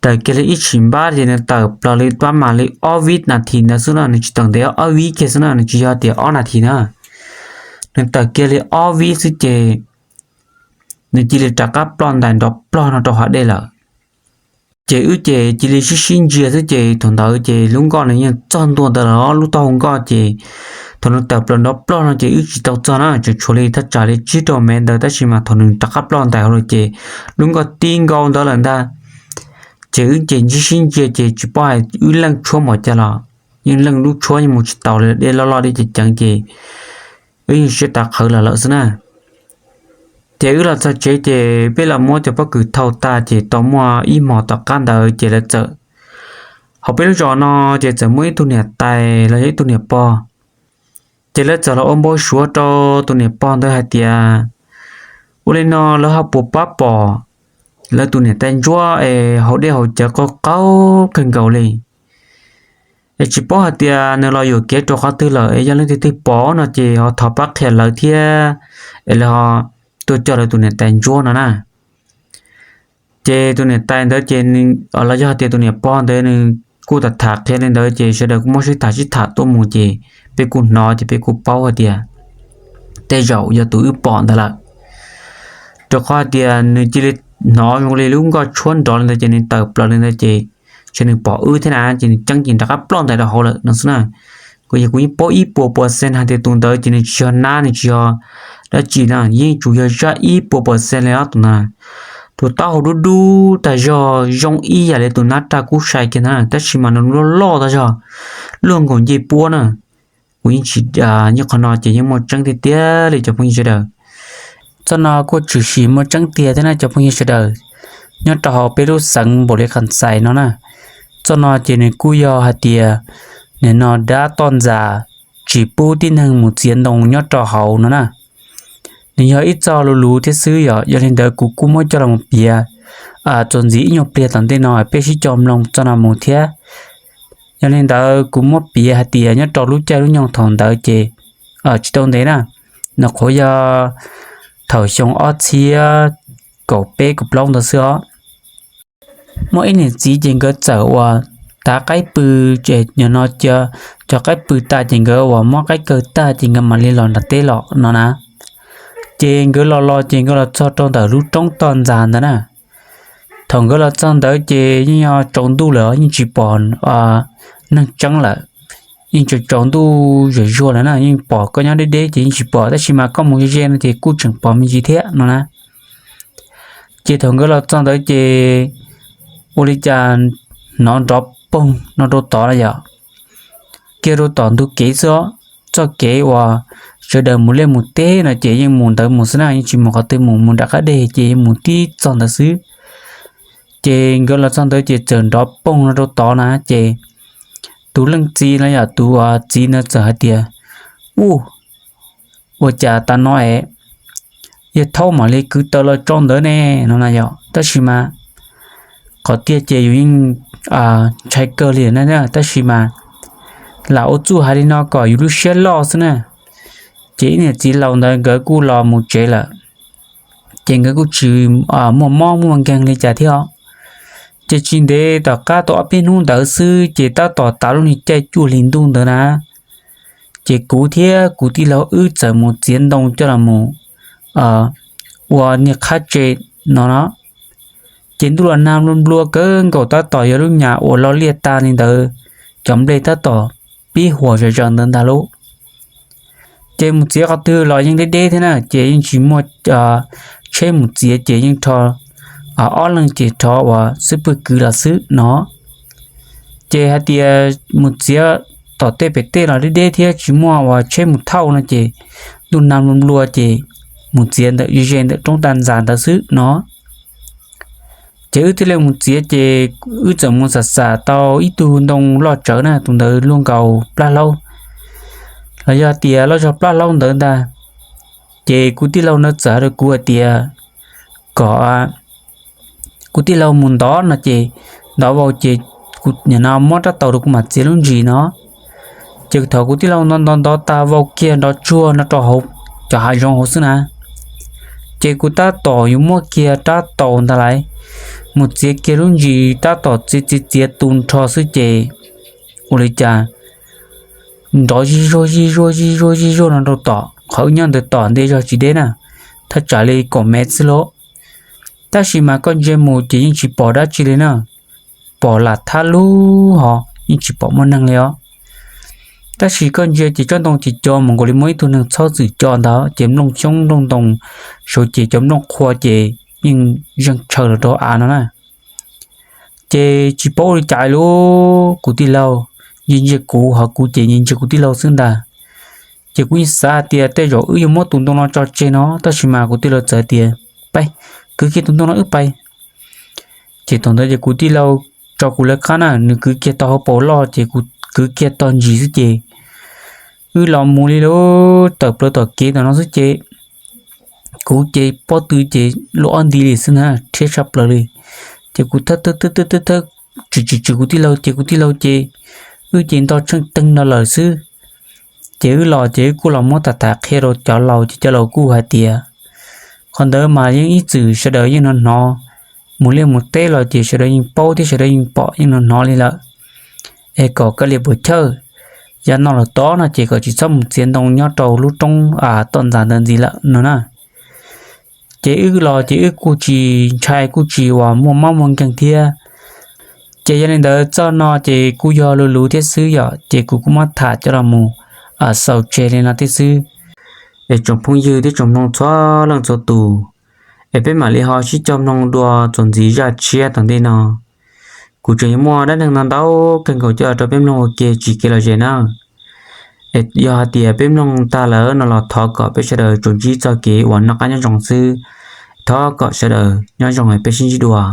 Tawm kiag li ib tshim npab ces nws tawm plaws li pab mam li ob vib nas this ntawd xwb na, nws tsis tawm ntev, ob vib kiag xwb na, nws tsis yog tias ob nas this na. Nws tawm kiag li ob vib xwb ces nws cia li rov qab ploj ntais nrov plog no rau hauv dej lawm. Ces wb ces cia li sib sib ntsia xwb ces thaum ntawd ces lub nkoj nws yeej txog ntua ntawd lawm, lub taub hau nkoj ces thaum nws tawm plaws nrov plog no ces wb tsis tau txog na, tseem tshuav li thaj tsam li tsib rau mev ntawd tab sis mas thaum nws rov qab ploj ntais hauv lawm ces lub nkoj tib nkaus ntawd lawm ntag. Ces wb ces sib sib ntsia ces tsis paub hais wb leej tshuab npaum cas los yeej leej lub tshuab yeej mus tsis taus li, dej loj loj dej ceev ceev ces wb yeej siab tas qhawv los lawm xwb na. Ces wb los txog tsev ces peb los muab cov pob kws thau tas ces tau muaj ib hmos tom qab ntawd ces lawv txawm, hauv peb lub zos no ces txawm muaj ib tug niam tais los yog ib tug niam pog, ces lawv txawm los ua npau suav rau tus niam pog ntawd hais tias, ua li no lawv ho puas pab pom lawv tus niam tais ntsuab es haus dej haus cawv qaug qaug kawg nkaus li, es tsis paub hais tias nws los yuam kev rau qhov twg lawm es yog leej twg twg pom no ces ho thov pab qhia lawv thiab, es lawv ho tuaj coj lawv tus niam tais ntsuab no na. Ces tus niam tais ntawd ces, los yog hais tias tus niam pog ntawd nws kuj tham tham qhia li ntawd ces sawv daws kuj muab sib tham sib tham tuaj mus ces peb kuj hnov ces peb kuj paub hais tias tej zaum yog tus wb pom ntawd lawm. Rau qhov hais tias nws cia li hnov zoo li lub nkoj tshuab nrov li ntawd ces nws tawm plaws li ntawd ces ntshe nws pom wb thiab na ces nws ceeb ces nws rov qab ploj ntais rau hauv lawm no xwb na. Kuv yog kuv yeej paub ib puas percent hais tias tus ntawd ces nws tsis yog nab, nws tsis yog dab tsi na, yeej tsuas yog zaj ib puas percent li os tus ntawd. Tus taub hau dub dub tag zog zoo ib yam li tus nab raj kub sai kiag ntag tab sis mas nws loj loj tag zog, luaj nkaus ncej puab na. Kuv yeej tsis, nyob qhov no ces yeej muaj tseeb tiag tiag li cov phooj ywg sawv daws. Txoj no kuj tshwm sim muaj tseeb tiag thiab na cov phooj ywg sawv daws, nyob rau hauv peb lub xeev npaum li Kham Xais no na. Txoj no ces nws kuj yog hais tias nim no dab toj ntxas tsis pub tib neeg mus txiav ntoo nyob rau hauv no na. Nws yog ib txoj lus luv thiab xwb yom, yog li ntawd kuv kuj muab coj los mus piav txuas ntxiv ib nyuag pliag tom ntej no peb sib coj mloog txoj no mus thiab. Yog li ntawd kuv muab piav hais tias nyob rau lub caij lub nyoog thaum ntawd ces tsis tau ntev na, nws qhuav yog thaum xyoo ob txhiab kaum peb kaum plaub ntawd xwb os. Muaj ib niam txiv ces nkawd txawm uas tav qaib pw, ces nim no cov qaib pw tas ces nkawd uas muab qaib kaw tag ces nkawd mam li los nram teb los no na. Ces nkawd los los ces nkawd los txog rau ntawm lub roob toj ntxas ntawd na. Thaum nkawd los txog ntawd ces yeej yog tsaus ntuj lawm yeej tsis pom neeg tseeb lawm, yeej tsaus tsaus ntuj zam zuag lawm na, yeej pom koj nyob deb deb ces yeej tsis pom tab sis mas koj mus ze ze no ces kuj tseem pom me ntsis thiab no na. Ces thaum nkawd los txog ntawd ces ua li cas hnov nrov poog no rau tod na yom, kiag rau tom ntug kev xwb os. Txoj kev uas sawv daws mus liaj mus teb no ces yeej mus ntawd mus xwb na, yeej tsis mus qhov twg mus, mus nram qab deg ces yeej mus tib txog ntawd xwb. Ces nkawd los txog ntawd ces txawm nrov poog no rau tod na ces tus leej txiv no yom, tus txiv ntawd txawm hais tias, u, ua cas tas no es yawg thaub mam li kwv taws los tso ntawd ne no na yom, tab sis mas qhov tiag ces yus yeej ntshai kawg li na tab sis mas lam ua txuj hais li no kom yus lub siab loj xwb na. Ces ib niam txiv laus ntawd nkawd kuj los mus tsev lawm, ces nkawd kuj tsis muaj mob muaj nkeeg li cas thiab os. Ces tsis ntev tom qab tau ob peb hnub ntawd xwb ces tab tom tas lub niag caij cuaj hli ntuj ntawd na, ces kuv thiab kuv tij laug wb txawm mus txiav ntoo coj los mus ua niag qhab tse no no. Ces ntuj los nag nplua nplua kawg nkaus tab tom yog lub nyam uas lo liaj tas li ntawd, cov nplej tab tom pib huam zom zaws ntawd ntag lauj. Ces mus txiav qhov twg los yeej deb deb thiab na ces yeej tsis muaj tsheb mus txiav ces yeej rho ob leeg ces rho uas xwb pwg kwv los xwb no. Ces hais tias mus txiav tom tej pem tej los deb deb thiab tsis muaj uas tsheb mus thauj no ces ntuj nag nplua nplua ces mus txiav ntawm ze ze ntawm roob toj ntxas ntawd xwb no. Ces wb thiaj li mus txiav ces wb txawm mus xam xam tau ib tug ntoo loj tsawv na, tus ntawd luaj nkaus plab hlaub los yog tias loj zog plab hlaub ntawd ntag. Ces kuv tij laug ntawd txawm hais rau kuv hais tias kom kuv tij laug mus ntov no ces ntov vau ces kuv nim no muab rab taus rau kuv mam txiav lub ntsis no. Ces thaum kuv tij laug ntov ntov ntov tag vau kiag nrov tsuag no rau hauv cov hav zoov hauv xwb na, ces kuv tab tom yuav muab kiag rab taus ntag lauj, mus txiav kiag lub ntsis tab tom txiav txiav txiav tu nrho xwb ces ua li cas nrov zij zuag zij zuag zij zuag zij zuag no rau tom qhov wb nyob ntawd tom ntej zog tsis deb na, thaj tsam li kaum mev xwb lauj. Tab sis mas koj ntsia mus ces yeej tsis pom dab tsi li na, pom lam thab lub hos yeej tsis pom muaj neeg li os. Tab sis koj ntsia ces tsob ntoo ces co mus nkaus li muaj ib tug neeg txhob txwm co ntawd ces nplooj xyoob nplooj ntoos saud ces cov nplooj qhuav ces yeej zeeg tshaw los rau av no na. Ces tsis paub ua li cas li, kuv tij laug ntsia ntsia kuv hos kuv ces ntsia ntsia kuv tij laug xwb ntag. Ces kuv yeej xav hais tias tej zaum wb yuav muab tus ntoo no tso tseg no, tab sis mas kuv tij laug txawm tias, Pais, kwv kiag tus ntoo no wb pais. Ces thaum ntawd ces kuv tij laug tso kuv lawv qab na, nws kwv kiag tau hauv paus loj ces kuv kwv kiag tog ntsis xwb ces wb los mus li lub tawm plaws tom kev ntawm no xwb ces kuv ces pob tw ces luaj ob nti li xwb na, rhiab tshaj plaws li. Ces kuv thawb thawb thawb thawb thawb, tsis tsis tsis kuv tij laug ces kuv tij laug ces wb ces nto tsheej teeg no lawm xwb. Ces wb los ces wb kuj los muab tham tham qhia rau cov laus ces cov laus kuj hais tias qhov ntawd mas yeej ib txwm sawv daws yeej hnov hnov, mus liaj mus teb los ces sawv daws yeej paub thiab sawv daws yeej pom yeej hnov hnov li lawm, es kom koj li puas chawj, yav no los tod no ces kom tsis txhob mus txiav ntoo nyob rau lub roob toj ntxas ntawd ntxiv lawm no na. Ces wb los ces wb kuj tsis ntshai kuj tsis uas muaj mob muaj nkeeg thiab. Ces yog li ntawd txoj no ces kuj yog luv luv thiab xwb yom, ces kuv kuj muab tham coj los mus xaus tseg li no thiab xwb. Es tsoom phooj ywg thiab tsoom mloog txhua leej txhua tus, es peb mam li ho sib cog mloog dua txuas ntxiv zaj tshiab tom ntej no. Kuv tseem yuav muaj dab neeg ntau ntau kawg nkaus coj rau peb mloog ua ke tsis kev lom zem na. Es yog hais tias peb mloog tag lawm no los thov kom peb sawv daws tsuas ntsib txoj kev uas noj qab nyob zoo xwb. Thov kom sawv daws nyob zoo es peb sib ntsib dua.